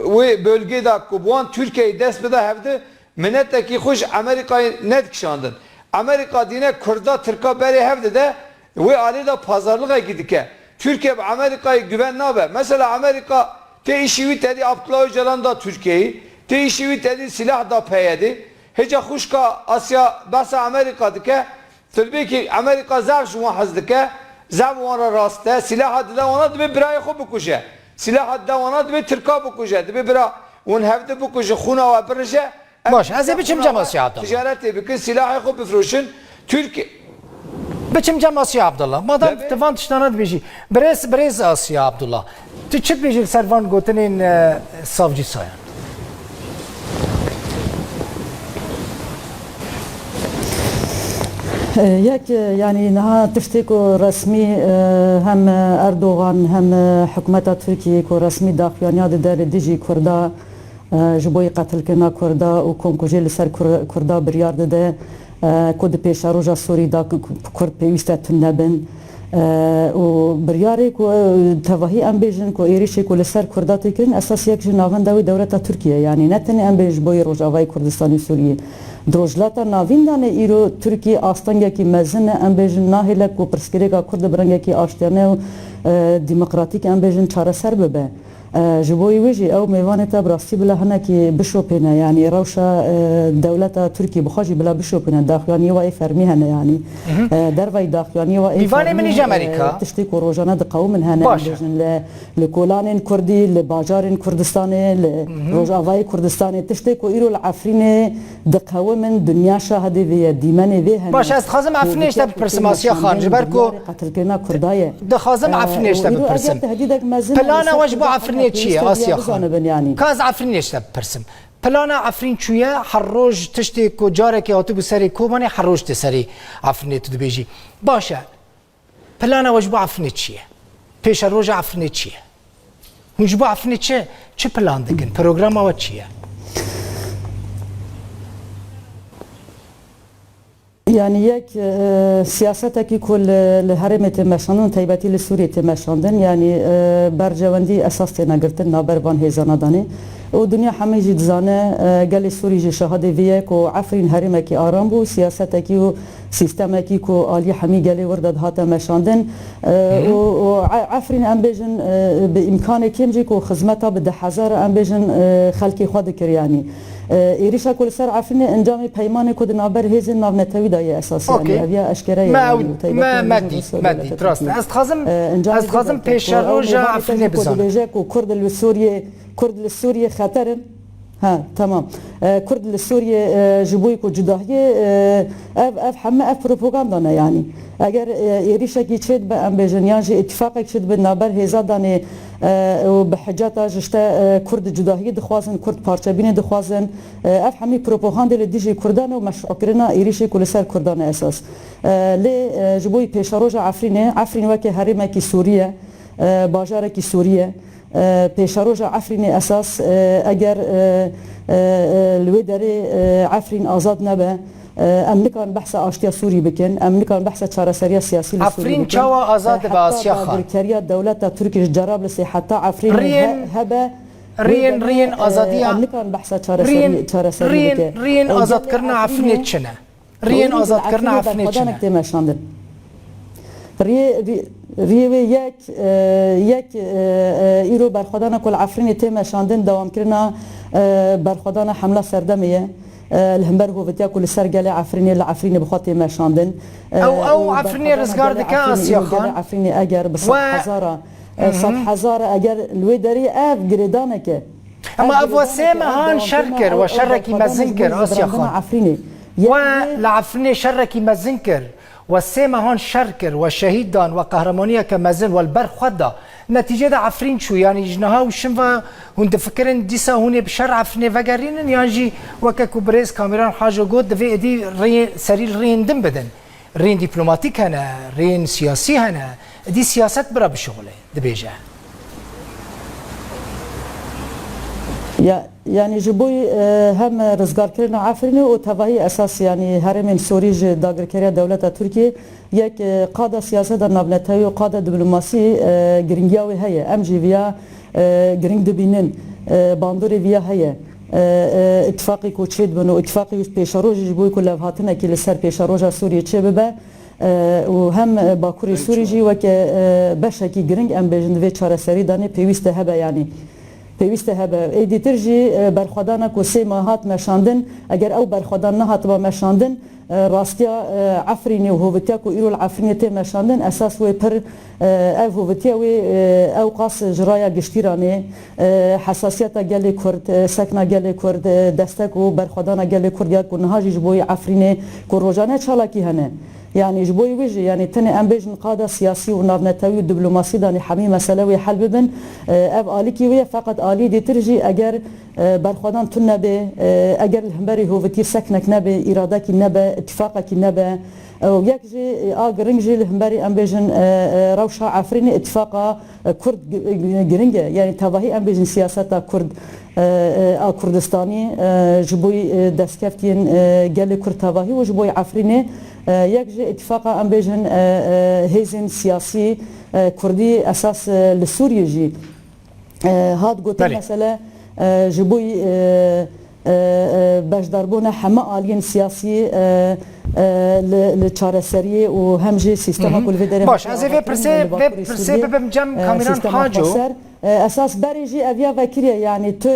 wê bölgê de ku bi wan Tirkiyeyê dest bide hevdi, minetekî xwe ji Amerîkayê nedikişandin. Amerîka dîne Kurda Tirka berê hev dide, wê alî de pazarlixekî dike. Tirkiye bi Amerîkayê güven nabe. Mesela Amerîka tê îşî wî tedî Abdullah Ocalan da Tirkiyeyê, tê îşî wî tedî silah da P Y D'ê. Hêca xwişka Asya behsa Amerîka dike. Tu dibê kî Amerîka zaf ji wan hez dike, zaf wan re rast e. Silaha dide wana dibê birayê xwe bikuje. Silaha dide wana dibê Tirka bikuje. Dibê bira hûn hevdi bikujin, xûna we birije. Em Baş, ez ê biçim cem Asya Abdullah. Ticaretê bikin, silahê xwe bifroşin. Tirk- Biçim cem Asya Abdullah. Madem Dibê- tu van tiştana dibêjî. Birêz, birêz Asya Abdullah. Tu çi dibêjî li ser van gotinên, e, savcî Sayan? Yek, yanî niha tiştê ku resmî, e, hem Erdogan hem, e, hikûmeta Tirkiyê ku resmî daxuyaniya dide li dijî Kurda, e, ji bo yê qetilkirina Kurda û komkujê li ser Kur-, Kurda biryar dide, e, ku di pêşeroja Sûrî de ku, ku Kurd pêwîst e tune bin. E, û biryarê ku, e, tevahî em bêjin ku êrişê ku li ser Kurda tê kirin, esas yek ji navenda wê dewleta Tirkiye, yanî ne tenê em bêjin ji bo yê Rojavayê Kurdistanê Sûriyê. Di Rojhilata Navîn de ne îro Tirkiye astengekî mezin e, em bêjin nahêle ku pirsgirêka Kurd bi rengekî aştiyane û, e, demokratîk em bêjin çareser bibe. E, ji bo wê jî ew mêvanê te bi rastî bila hinekî bişopêne, yanî rewşa, e, dewleta Tirkî bi xwe jî bila bişopêne, daxuyaniyê wa yê fermî hene, yanî, e, derveyî daxuyaniyê wa yê Mîvanê fermî, min î ji e, Amerîka. Tiştê ku rojane diqewimin hene, Baş e. em bêjin li, li kolanên Kurdî, li bajarên Kurdistanê, li Rojavayê Kurdistanê, tiştê ku îro li Efrînê diqewimin, dinya şahidê vê ye, dîmenê vê hene. Baş, ez dixwazim Efrînê ji te bipirsim, Asiya Xan, ji ber ku Dinyarê qetilkirina Kurda ye. Dixwazim Efrînê ji te bipirsim. Plana we ji bo Efrînê çi ye, Asiya Xan? Ka ez Efrînê ji te bipirsim. Plana Efrîn çûye, her roj tiştê ku carekê hatibû serê Kobanê, her roj tê serê Efrînê tu dibêjî. Baş e. Plana we ji bo Efrînê çi ye? Pêşeroja Efrînê çi ye? Hûn ji bo Efrînê çi, çi plan dikin? Programa we çi ye? Yanî yek, e, siyasetekî ku li, li herêmê tê meşandin, taybetî li Sûriyê tê meşandin, yanî, e, berjewendî esas têne girtin navber van hêzana danê. Û dinya hemî jî dizane, e, gelê Sûrî jî şahidê vê ye ku Efrîn herêmekî aram bû, siyasetekî û sîstemekî ku alî hemî gelê wir de dihate meşandin. E, û, û E-, Efrîn em bêjin, e, bi îmkanê kêm jî ku xizmeta bi deh hezar em bêjin, e, xelkê xwe dikir yanî. E, êrîşa ku li ser Efrînê encamê peymanê ku di navber hêzên navnetewî de ye esas yanî. Okey. Ev ya eşkere ye Me yanî, ew, û taybetî me, me dî, me dî, rast e. Ez dixwazim, ez dixwazim pêşeroja Efrînê bizanim. Dibêje ku Kurd li Sûriyê, Kurd li Sûriyê xeter in. Ha, tamam. E, Kurd li Sûriyê, e, ji bo ku cudahiyê, e, ev, ev heme ev propaganda ne yanî. Eger, e, êrîşekî çêdibe, em bêjin, yan jî îtîfaqek çêdibe navber hêza danê, e, û bi hiceta ji işte, e, Kurd cudahiyê dixwazin, Kurd parçebînê dixwazin, e, ev hemî propagandê li dijî Kurdan û meşrûkirina êrîşê ku li ser Kurdan e esas. E, lê, e, ji bo pêşeroja Efrînê, Efrîn weke herêmekî Sûrî ye, e, bajarekî Sûrî ye. E, pêşeroja Efrînê esas, e, eger, e, e, e, li wê derê, e, Efrîn azad nebe, e, em nikan behsa aştiya Sûrî bikin, em nikan behsa çareseriya siyasî li Sûrî bikin. Efrîn çawa azad dibe, Asiya Xan? Heta dagirkeriya dewleta Tirkî ji Cerablisê heta Efrînê he-, hebe, wê demê, e, em nikan behsa çareserî, çareserî bike. Riyên, riyên azadiya, riyên, riyên azadkirina Efrînê çi ne? Riyên azadkirina Efrînê çi ne? Tê meşandin. Riyê, rî-, riyê wê yek, e, yek, e, e, îro berxwedana ku li Efrînê tê meşandin, dewamkirina, e, berxwedana hemla serdemê ye. E, li hember hovitiya ku li ser gelê Efrînê, li Efrînê bi xwe tê meşandin. E, Ew, ew û Efrînê berxwedana rizgar gelê dike, Efrînê, Asiya îro gelê Xan. Efrînê eger bi sed hezara, e, sed hezara eger li wê derê ev girêdanek e. Ema ev we sê mehan şer kir, we şerekî mezin kir, Asiya Xan. We li Efrînê şerekî mezin kir, we sê mehan şer kir, we şehîd dan, we qehremaniyeke mezin, we li ber xwe da. Netîcê de Efrîn çû, yanî ji niha û şim ve hûn difikirin dîsa hûn ê bi şer Efrînê vegerînin, yan jî weke ku birêz Kamîran Haco got, divê êdî rê-, serî li rêyên din bidin? Rêyên dîplomatîk hene, rêyên siyasî hene. Êdî siyaset bira bişuxule, dibêje. Ya, yanî ji bo, e, hem rizgarkirina Efrînê û tevahî esas, yanî herêmên Sûrî ji dagirkeriya dewleta Tirkiyê yek, e, qada siyaseta navnetewî û qada diplomasî, e, girîngiya wê heye. Em jî viya, e, girîng dibînin, e, bandorê viya heye. E, e, îtifaqê ku çêdibin û îtifaqê wî pêşerojê ji bo ku levhatinekî li ser pêşeroja Sûriyê çêbibe, e, û hem Bakurê Sûrî jî weke, e, beşekî giring, em bêjin, di vê çareserî danê pêwîst e hebe, yanî pêwîst e hebe. Êdîtir jî, e, berxwedana ku sê mah hat meşandin, eger ew berxwedan nehatiba meşandin, e, rastiya, e, Efrînê û hovitiya ku îro li Efrînê tê meşandin, esas wê pir, e, ev hovitiya wê, e, ew qas ji raya giştî re nê, e, hesasiyeta gelê Kurd, e, sekna gelê Kurd, e, destek û berxwedana gelê Kurd ya ku niha jî ji bo yê Efrînê ku rojane çalakî hene. Yanî ji bo wê jî, yanî tenê em bêjin qada siyasî û navnetewî û diplomasî danê hemî mesele wê hel bibin, e, ev alîkî wê ye, feqet alî dîtir jî eger e, berxwedan tune be, e, eger li hemberî hovitî seknek nebe, îradekî nebe, îtîfaqekî nebe, e, û yek jî, e, a giring jî li hemberî, em bêjin, e, e, rewşa Efrînê îtîfaqa, e, Kurd gi-, gi-, giring e. Yanî tevahî em bêjin siyaseta Kurd, e, e, a Kurdistanî, e, ji bo, e, destkeftiyên, e, gelê Kurd tevahî û ji bo Efrînê, e, yek jî îtîfaqa em bêjin, e, e, hêzên siyasî, e, Kurdî esas, e, li Sûriyê jî e, hat gotin, Belê. Mesele, e, ji bo, e, e, e, beşdarbûna heme aliyên siyasî, e, e, li, li çareseriyê û hem jî sîstema ku li vê derê Baş, hatiye ez ê vê pirsê, vê pirsê bibim cem e, Kamîran Haco. Xweser. E, esas berê jî ev ya vekiriye, yanî tu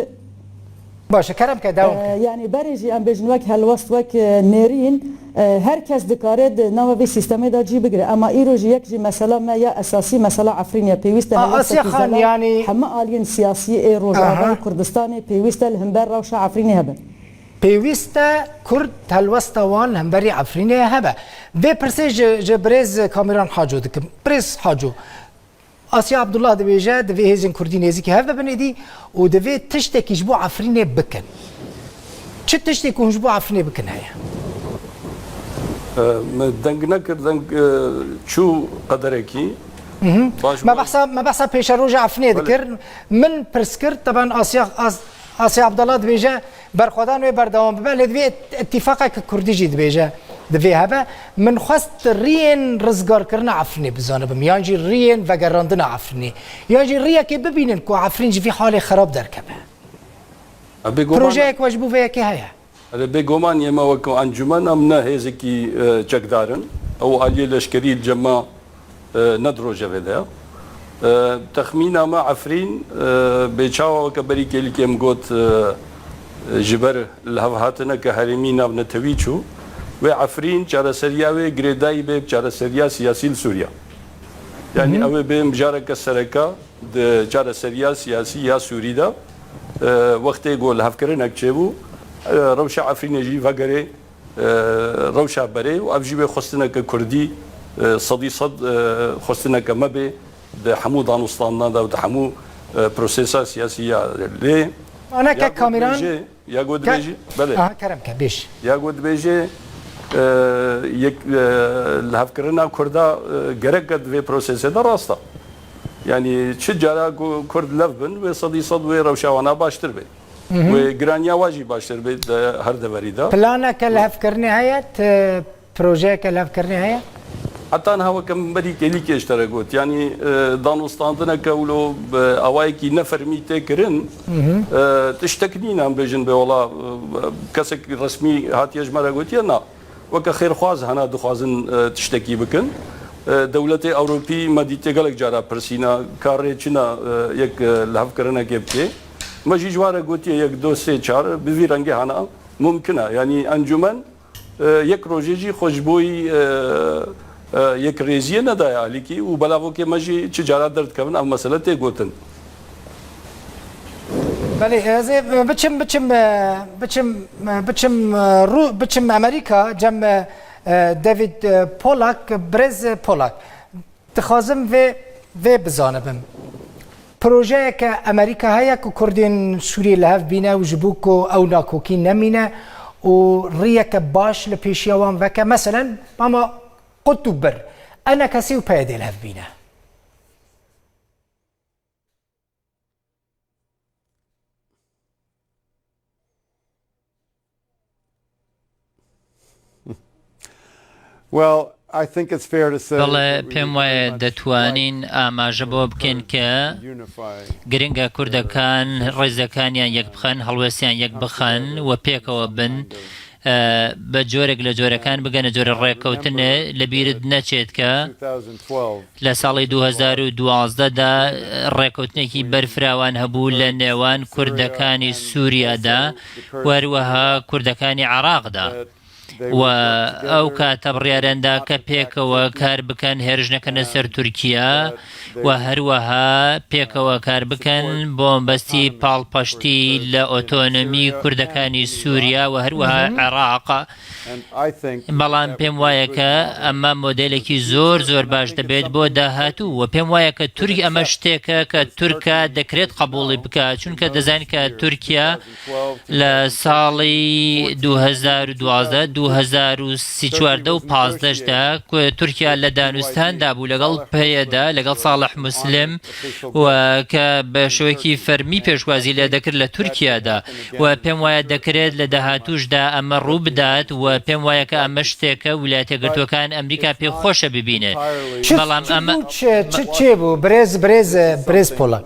Baş e, kerem ke, dewam ke. E, yanî berê jî em bêjin wek helwest, wek, e, nêrîn, e, her kes dikare di nava vê sîstemê de cî bigire. Ema îro jî yek jî mesela me ya esasî mesela Efrîn e. Pêwîst e A, helwestekî Asiya Xan, zelal yanî heme aliyên siyasî ê Rojavayê Kurdistanê pêwîst e li hember rewşa Efrînê hebin. Pêwîst e Kurd helwesta wan hemberî Efrînê hebe. Vê pirsê ji, ji birêz Kamîran Haco dikim. Birêz Haco, Asiya Abdullah dibêje, divê hêzên Kurdî nêzîkî hev bibin êdî û divê tiştekî ji bo Efrînê bikin. Çi tiştê ku hûn ji bo Efrînê bikin heye? E, me deng nekir, deng, e, çû qederekî. Baş Me bû. behsa, me behsa pêşeroja Efrînê Belê. dikir. Min pirs kir, teben Asiya, As-, Asiya Abdullah dibêje, berxwedan wê berdewam bibe, lê divê it-, îtîfaqeke Kurdî jî dibêje, divê hebe. Min xwest riyên rizgarkirina Efrînê bizanibim, yan jî riyên vegerandina Efrînê, yan jî riyekê bibînin ku Efrîn ji vî halê xerab derkeve. Bêguman Projeyek we ji bo vê yekê heye? Erê, bêguman yê me wek encûmen em ne hêzekî, e, çekdar in. Ew aliyê leşkerî li cem me, e, ne di rojevê de ye. E, texmîna me Efrîn, e, bê çawa weke berî kêlîkê min got, e, ji ber lihevhatineke herêmî navnetewî çû. Wê Efrîn çareseriya wê girêdayî bê bi çareseriya siyasî li Sûriya. Yanî Hı hı. ew ê bê mijareke sereka di çareseriya siyasî ya Sûrî de, e, wextê ku lihevkirinek çêbû, e, rewşa Efrînê jî vegerê, e, rewşa berê û ev jî wê xwestineke Kurdî, e, sedî sed, e, xwestineke me bê di hemû danûstandina de û di hemû, e, prosesa siyasî ya lê. Mane Ya kek ku Kamîran, dibêje, ya ku ke-, dibêje, belê. Aha, kerem ke, bêj. Ya ku dibêje, e, yek, e, lihevkirina Kurda, e, gerek di vê prosesê de rast e. Yanî çi cara ku Kurd lev bin, wê sedî sed wê rewşa wana baştir bê. Hı hı. Wê giraniya wa jî baştir bê di her deverî de. Planeke lihevkirinê heye, ti projeyeke lihevkirinê heye? Heta niha weke min berî kêlîkê ji te re got. Yanî, e, danûstandineke wilo, e, awayekî nefermî tê kirin, Hı hı. e, tiştek nîne em bêjin bê wela, e, kesek resmî hatiye ji me re gotiye, na. Weke xêrxwaz hena dixwazin, e, tiştekî bikin. E, dewletê Ewropî me dîtiye gelek cara pirsîna, ka rê çi ne, e, yek, e, lihevkirinekê bikê. Me jî ji wan re gotiye yek, du, sê, çar, bi vî rengê hena mumkin e. Yanî encûmen, e, yek rojê jî xwe ji bo yî, e, e, yekrêziyê nedaye alîkî û belavokê me jî çi cara derdikevin ev mesele tê gotin. Belê, ez ê biçim, biçim, e, biçim, e, biçim, e, Rû-, biçim Amerîka, cem, e, e, David, e, Polak, Birêz Polak. Dixwazim vê, vê bizanibim. Projeyeke Amerîka heye ku Kurdên Sûriyê li hev bîne û ji bo ku ew nakokî nemîne û riyeke baş li pêşiya wan veke. Meselen, ama qut û bir, ENKSê û PYDê li hev bîne. Well, I think it's fair to say بەڵێ، that we پێم وایە very much دەتوانین like ئاماژە بۆ بکەین کە unify گرنگە کوردەکان ڕێزەکانیان یەک بخەن، هەڵوێستیان یەک بخەن و پێکەوە بن، ئە، بە جۆرێک لە جۆرەکان بگەنە جۆرە ڕێککەوتنێ. لە بیرت نەچێت کە لە ساڵی دوو هەزار و دوازدە دا ڕێککەوتنێکی بەرفراوان هەبوو لە نێوان کوردەکانی سووریادا و هەروەها کوردەکانی عێراقدا و ئەو کاتە بڕیاریاندا کە پێکەوە کار بکەن، هێرش نەکەنە سەر تورکیا و هەروەها پێکەوە کار بکەن بۆ بەستی پاڵپشتی لە ئۆتۆنۆمی کوردەکانی سووریا و هەروەها عێراق. بەڵام پێم وایە کە ئەمە مۆدێلێکی زۆر زۆر باش دەبێت بۆ داهاتوو و پێم وایە کە تورک، ئەمە شتێکە کە تورکە دەکرێت قبوڵی بکات، چونکە دەزانین کە تورکیا لە ساڵی دوو هەزار و دوازدە، دوو هەزار و سی، چواردە و پازدەشدا، کو-، تورکیا لە دانوستاندا بوو لەگەڵ پەیەدا، لەگەڵ ساڵح موسلم، و کە بە شێوەیەکی فەرمی پێشوازی لێ دەکرد لە تورکیادا. و پێم وایە دەکرێت لە داهاتووشدا ئەمە ڕوو بدات، و پێم وایە کە ئەمە شتێکە ویلایەتە گرتوەکان ئەمریکا پێ خۆشە ببینێت. چ، بەڵام چ ئەمە بوو، چ، چ، چێ بوو؟ برێز، برێز، برێز پۆڵا.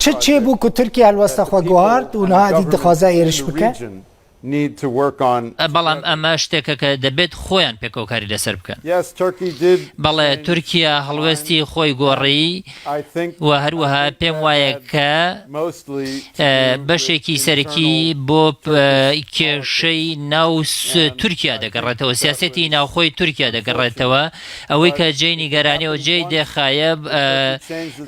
چ چێ بوو کو تورکیا هەلوەستە خۆ گوهارد و نها ئەدی دخوازە ئێرش بکە؟ need to work on. بەڵام ئەمە شتێکە کە دەبێت خۆیان پێکەوەکاری لەسەر بکەن. Yes, Turkey did بەڵێ، تورکیا هەڵوێستی خۆی گۆڕی. I think و هەروەها پێم وایە کە، mostly ئە، بەشێکی سەرەکی بۆ، ئە، کێشەی ناو س-، تورکیا دەگەڕێتەوە، سیاسەتی ناوخۆی تورکیا دەگەڕێتەوە. ئەوەی کە جێی نیگەرانیەوە، جێی دێخایە، ئە،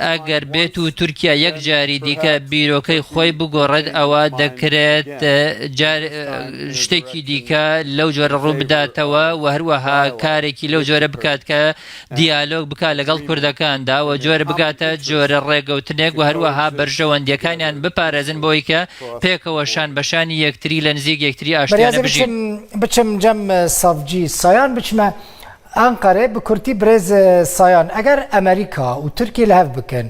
ئەگەر بێت و تورکیا یەک جاری دیکە بیرۆکەی خۆی بگۆڕێت، ئەوە دەکرێت، ئە، جار-، ئە، شتێکی دیکە لەو جۆرە ڕوو بداتەوە و هەروەها کارێکی لەو جۆرە بکات کە دیالۆگ بکات لەگەڵ کوردەکاندا و جۆرە بگاتە جۆرە ڕێگەوتنێک و هەروەها بەرژەوەندیەکانیان بپارێزن بۆی کە پێکەوە شان بەشانی یەکتری لە نزیک یەکتری ئاشتیانە بژین. بچم، بچم جەم سەڤجی سایان، بچمە ئەنقەرێ. بە کورتی برێز سایان، ئەگەر ئەمریکا و تورکیە لە هەڤ بکەن،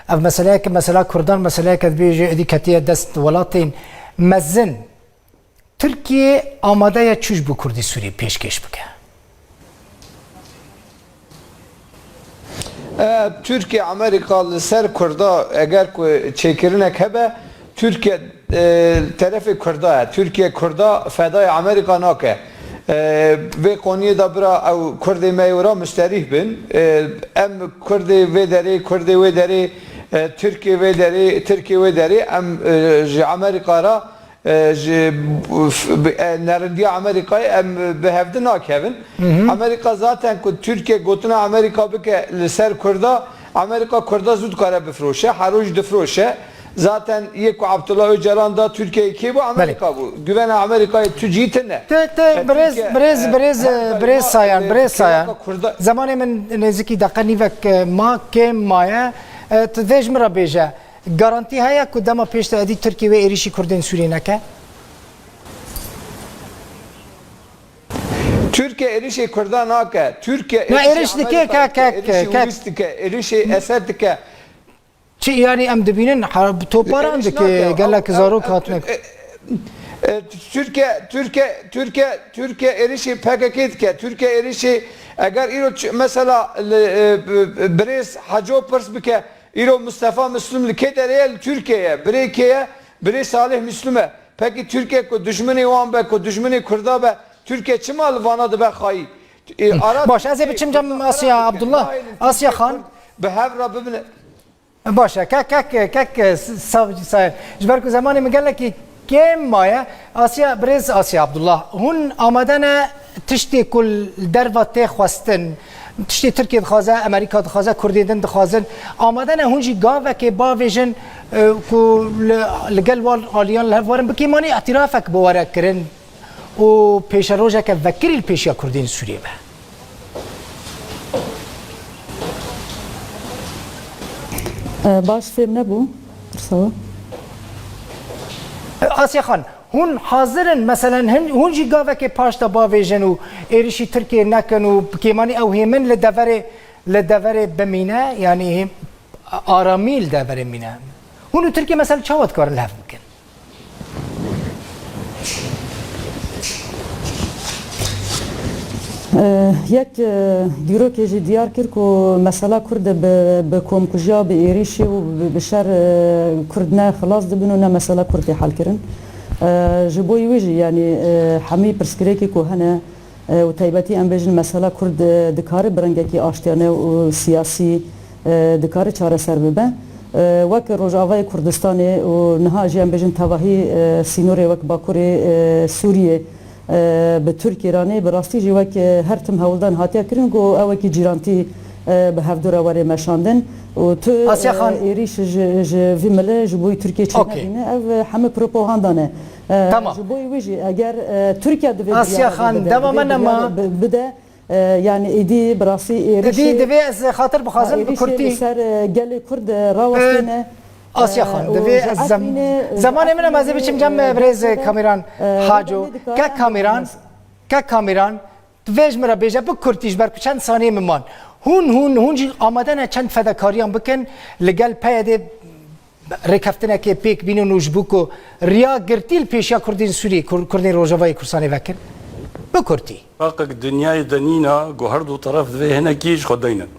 ئەڤ مەسەلەیەکە، مەسەلا کوردان مەسەلەیەکە دبێژێ ئەدی کەتیە دەست وڵاتین مەزن، تورکیە ئامادەیە چوش بۆ کوردی سووری پێشکێش بکە؟ ئە، تورکیە، ئەمریکا لەسەر کوردا ئەگەر کو چێکردنێک هەبێ، تورکیە، ئە، تەرەفی کوردا یە. تورکیە کوردا فەدای ئەمریکا ناکە. ئە، vê koniyê de bira ew kurdê me wira musterîh bin. Ê, em kurdê vê derê, kurdê wê derê, e, tirkê vê derê, tirkê wê derê, em, e, ji Amerîka re, e, ji, f-, bi, e, nerindiya Amerîkayê em bi hevdi nakevin. Amerîka zaten ku Tirkiye gotina Amerîka bike li ser kurda, Amerîka kurda zû dikare bifiroşe, her roj difiroşe. Zaten yê ku Abdullah Öcalan da Tirkiyeyê kê bû? Amerîka bû. Güvena Amerîkayê tu cî tine. Te, te, birêz, birêz, birêz, birêz Sayan, birêz Sayan. Zemanê min nêzikî deqe nîvek, e, ma, kêm maye. E, tu vê ji min re bêje. Garantî heye ku dema pêş de êdî Tirkiye wê êrîşî Kurdên Sûriyê neke? Tirkiye êrîşê Kurda nake. Tirkiye êrîşê Amerîka dike, êrîşê Wîs dike, êrîşê Esed dike. Çi, yanî em dibînin, ha, toparan dike, gelek zarok hatine. E, e, Tirkiye, Tirkiye, Tirkiye, Tirkiye êrîşê P K K dike. Tirkiye êrîşê, eger îro çi, mesela, li, e, b-, b-, birêz Haco pirs bike, îro Mustafa Müslüm li kê derê ye? Li Tirkiye ye. Birê kê ye? Birê Salih Müslüm e. Pekî Tirkiye ku dijminê wan be, ku dijminê Kurda be, Tirkiye çima li vana dibe xayî? E, Arap Baş, ez ê biçim cem Asiya Abdullah. Asiya Xan. Bi hev re bibine. Baş e, kek, kek, kek, Savcı Sayın. Ji ber ku zemanê min gelekî kêm maye, Asiya, birêz Asiya Abdullah, hûn amade ne tiştê ku li derva tê xwestin, tiştê Tirkiye dixwaze, Amerîka dixwaze, Kurdên din dixwazin, amade ne hûn jî gavekê bavêjin, e, ku li, li gel wan aliyan li hev werin, bi kêmanî îtirafek bi were kirin û pêşerojeke vekirî li pêşiya Kurdên Sûriyê be? E, baş fêm nebû. Pirsa we? E, Asya Xan, hûn hazir in, meselen, hin, hûn jî gavekê paş de bavêjin û êrişî Tirkiyê nekin û bi kêmanî ew hêmin li deverê, li deverê bimîne, yanî hêm-, aramî li deverê mîne? Hûn û Tirkiye, meselen, çawa dikarin li hev bikin? Eh, yek, eh, dîrokê jî diyar kir ku mesela Kurd bi, bi komkujiya, bi êrîşê û bi, bi şer, eh, Kurd ne xilas dibin û ne mesela Kurd tê helkirin. Eh, ji bo wî jî, yanî, eh, hemî pirsgirêkê ku hene, e, û taybetî em bêjin mesela Kurd, e, dikare bi rengekî aştiyane û siyasî, e, dikare çareser bibe. E, wek Rojavayê Kurdistanê û niha jî em bêjin tevahî, e, sînorê wek Bakurê, e, Sûriyê, e, bi Tirkî ranê bi rastî jî wek, e, her tim hewldan hatiye kirin ku ew wekî cîrantî, e, bi hevdû re were meşandin û tu, Asya e, Xan. êrîş ji, ji vî milê ji bo Tirkiye çênedîne. Ev, e, hemî propaganda ne. E, Tamam. Ji bo wî jî eger, e, Tirkiye divê Asya Xan, dema me nema. Bide, e, yani êdî bi rastî êrîşê, Êdî divê ez xatir bixwazim bi êrîşê kurtî. Li ser, e, gelê Kurd, e, rawestîne. E, Asya Xan, e, divê ez zem-, zemanê min em ez ê biçim cem, e, birêz Kameran Haco. Kek Kameran, Kek Kameran, divê ji min re bêje bi kurtî ji ber ku çend saniyê min man. Hûn, hûn, hûn jî amade ne çend fedakariyan bikin li gel P Y D rêkeftinekê pêk bînin û ji bo ku riya girtî li pêşiya Kurdên Sûriyê, Kur-, Kurdên Rojavayê Kurdistanê vekin? Bi kurtî. Faqek dinyayê de nîna ku her du teref divê hinekî ji xwe deynin.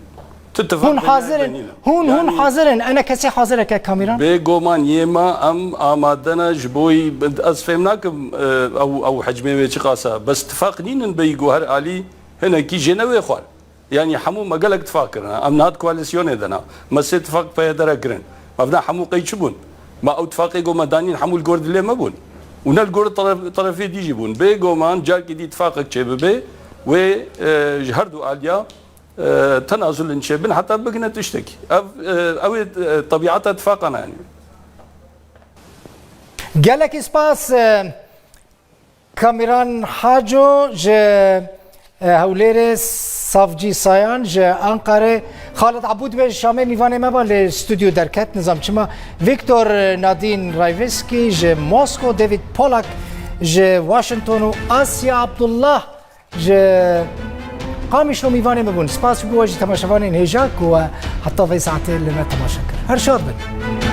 Tu tifaq Hûn hazir in. Hûn hûn hazir in. Ene kesê hazir e ke Kamîran? Bê goman yê me em amade ne ji bo wî, ez fêm nakim e, ew ew hecmê wê çiqas e. Bes tifaq nînin bêyî ku her alî hinekî jê ne wê xwar. Yanî hemû me gelek tifaq kirine. Em niha di koalîsyonê de ne. Me sê tifaq P Y D re kirin. Me vina hemû qey çi bûn? Me ew tifaqê ku me danîn hemû li gor dilê me bûn. Û ne li gor teref, terefê dî jî bûn. Bê goman carkê dî tifaqek çêbibe wê e, ji her du aliya e, tenazulin çêbin heta bigine tiştekî. Ev, e, ew ê e, tebiata tifaqan e yanî. Gelekî spas e, Kamîran Haco ji e, Hewlêrê, Savcî Sayan ji Anqarê, Xalid Ebûd be ji Şamê mîvanê me ba lê stûdyo derket, nizam çima. Viktor Nadîn Rayveskî ji Mosko, David Polak ji Washington û Asya Abdullah ji Qamişlo mîvanê me bûn. Spas ji bo we jî temaşevanên hêja ku we heta vê saetê li me temaşe kir. Her şad bin.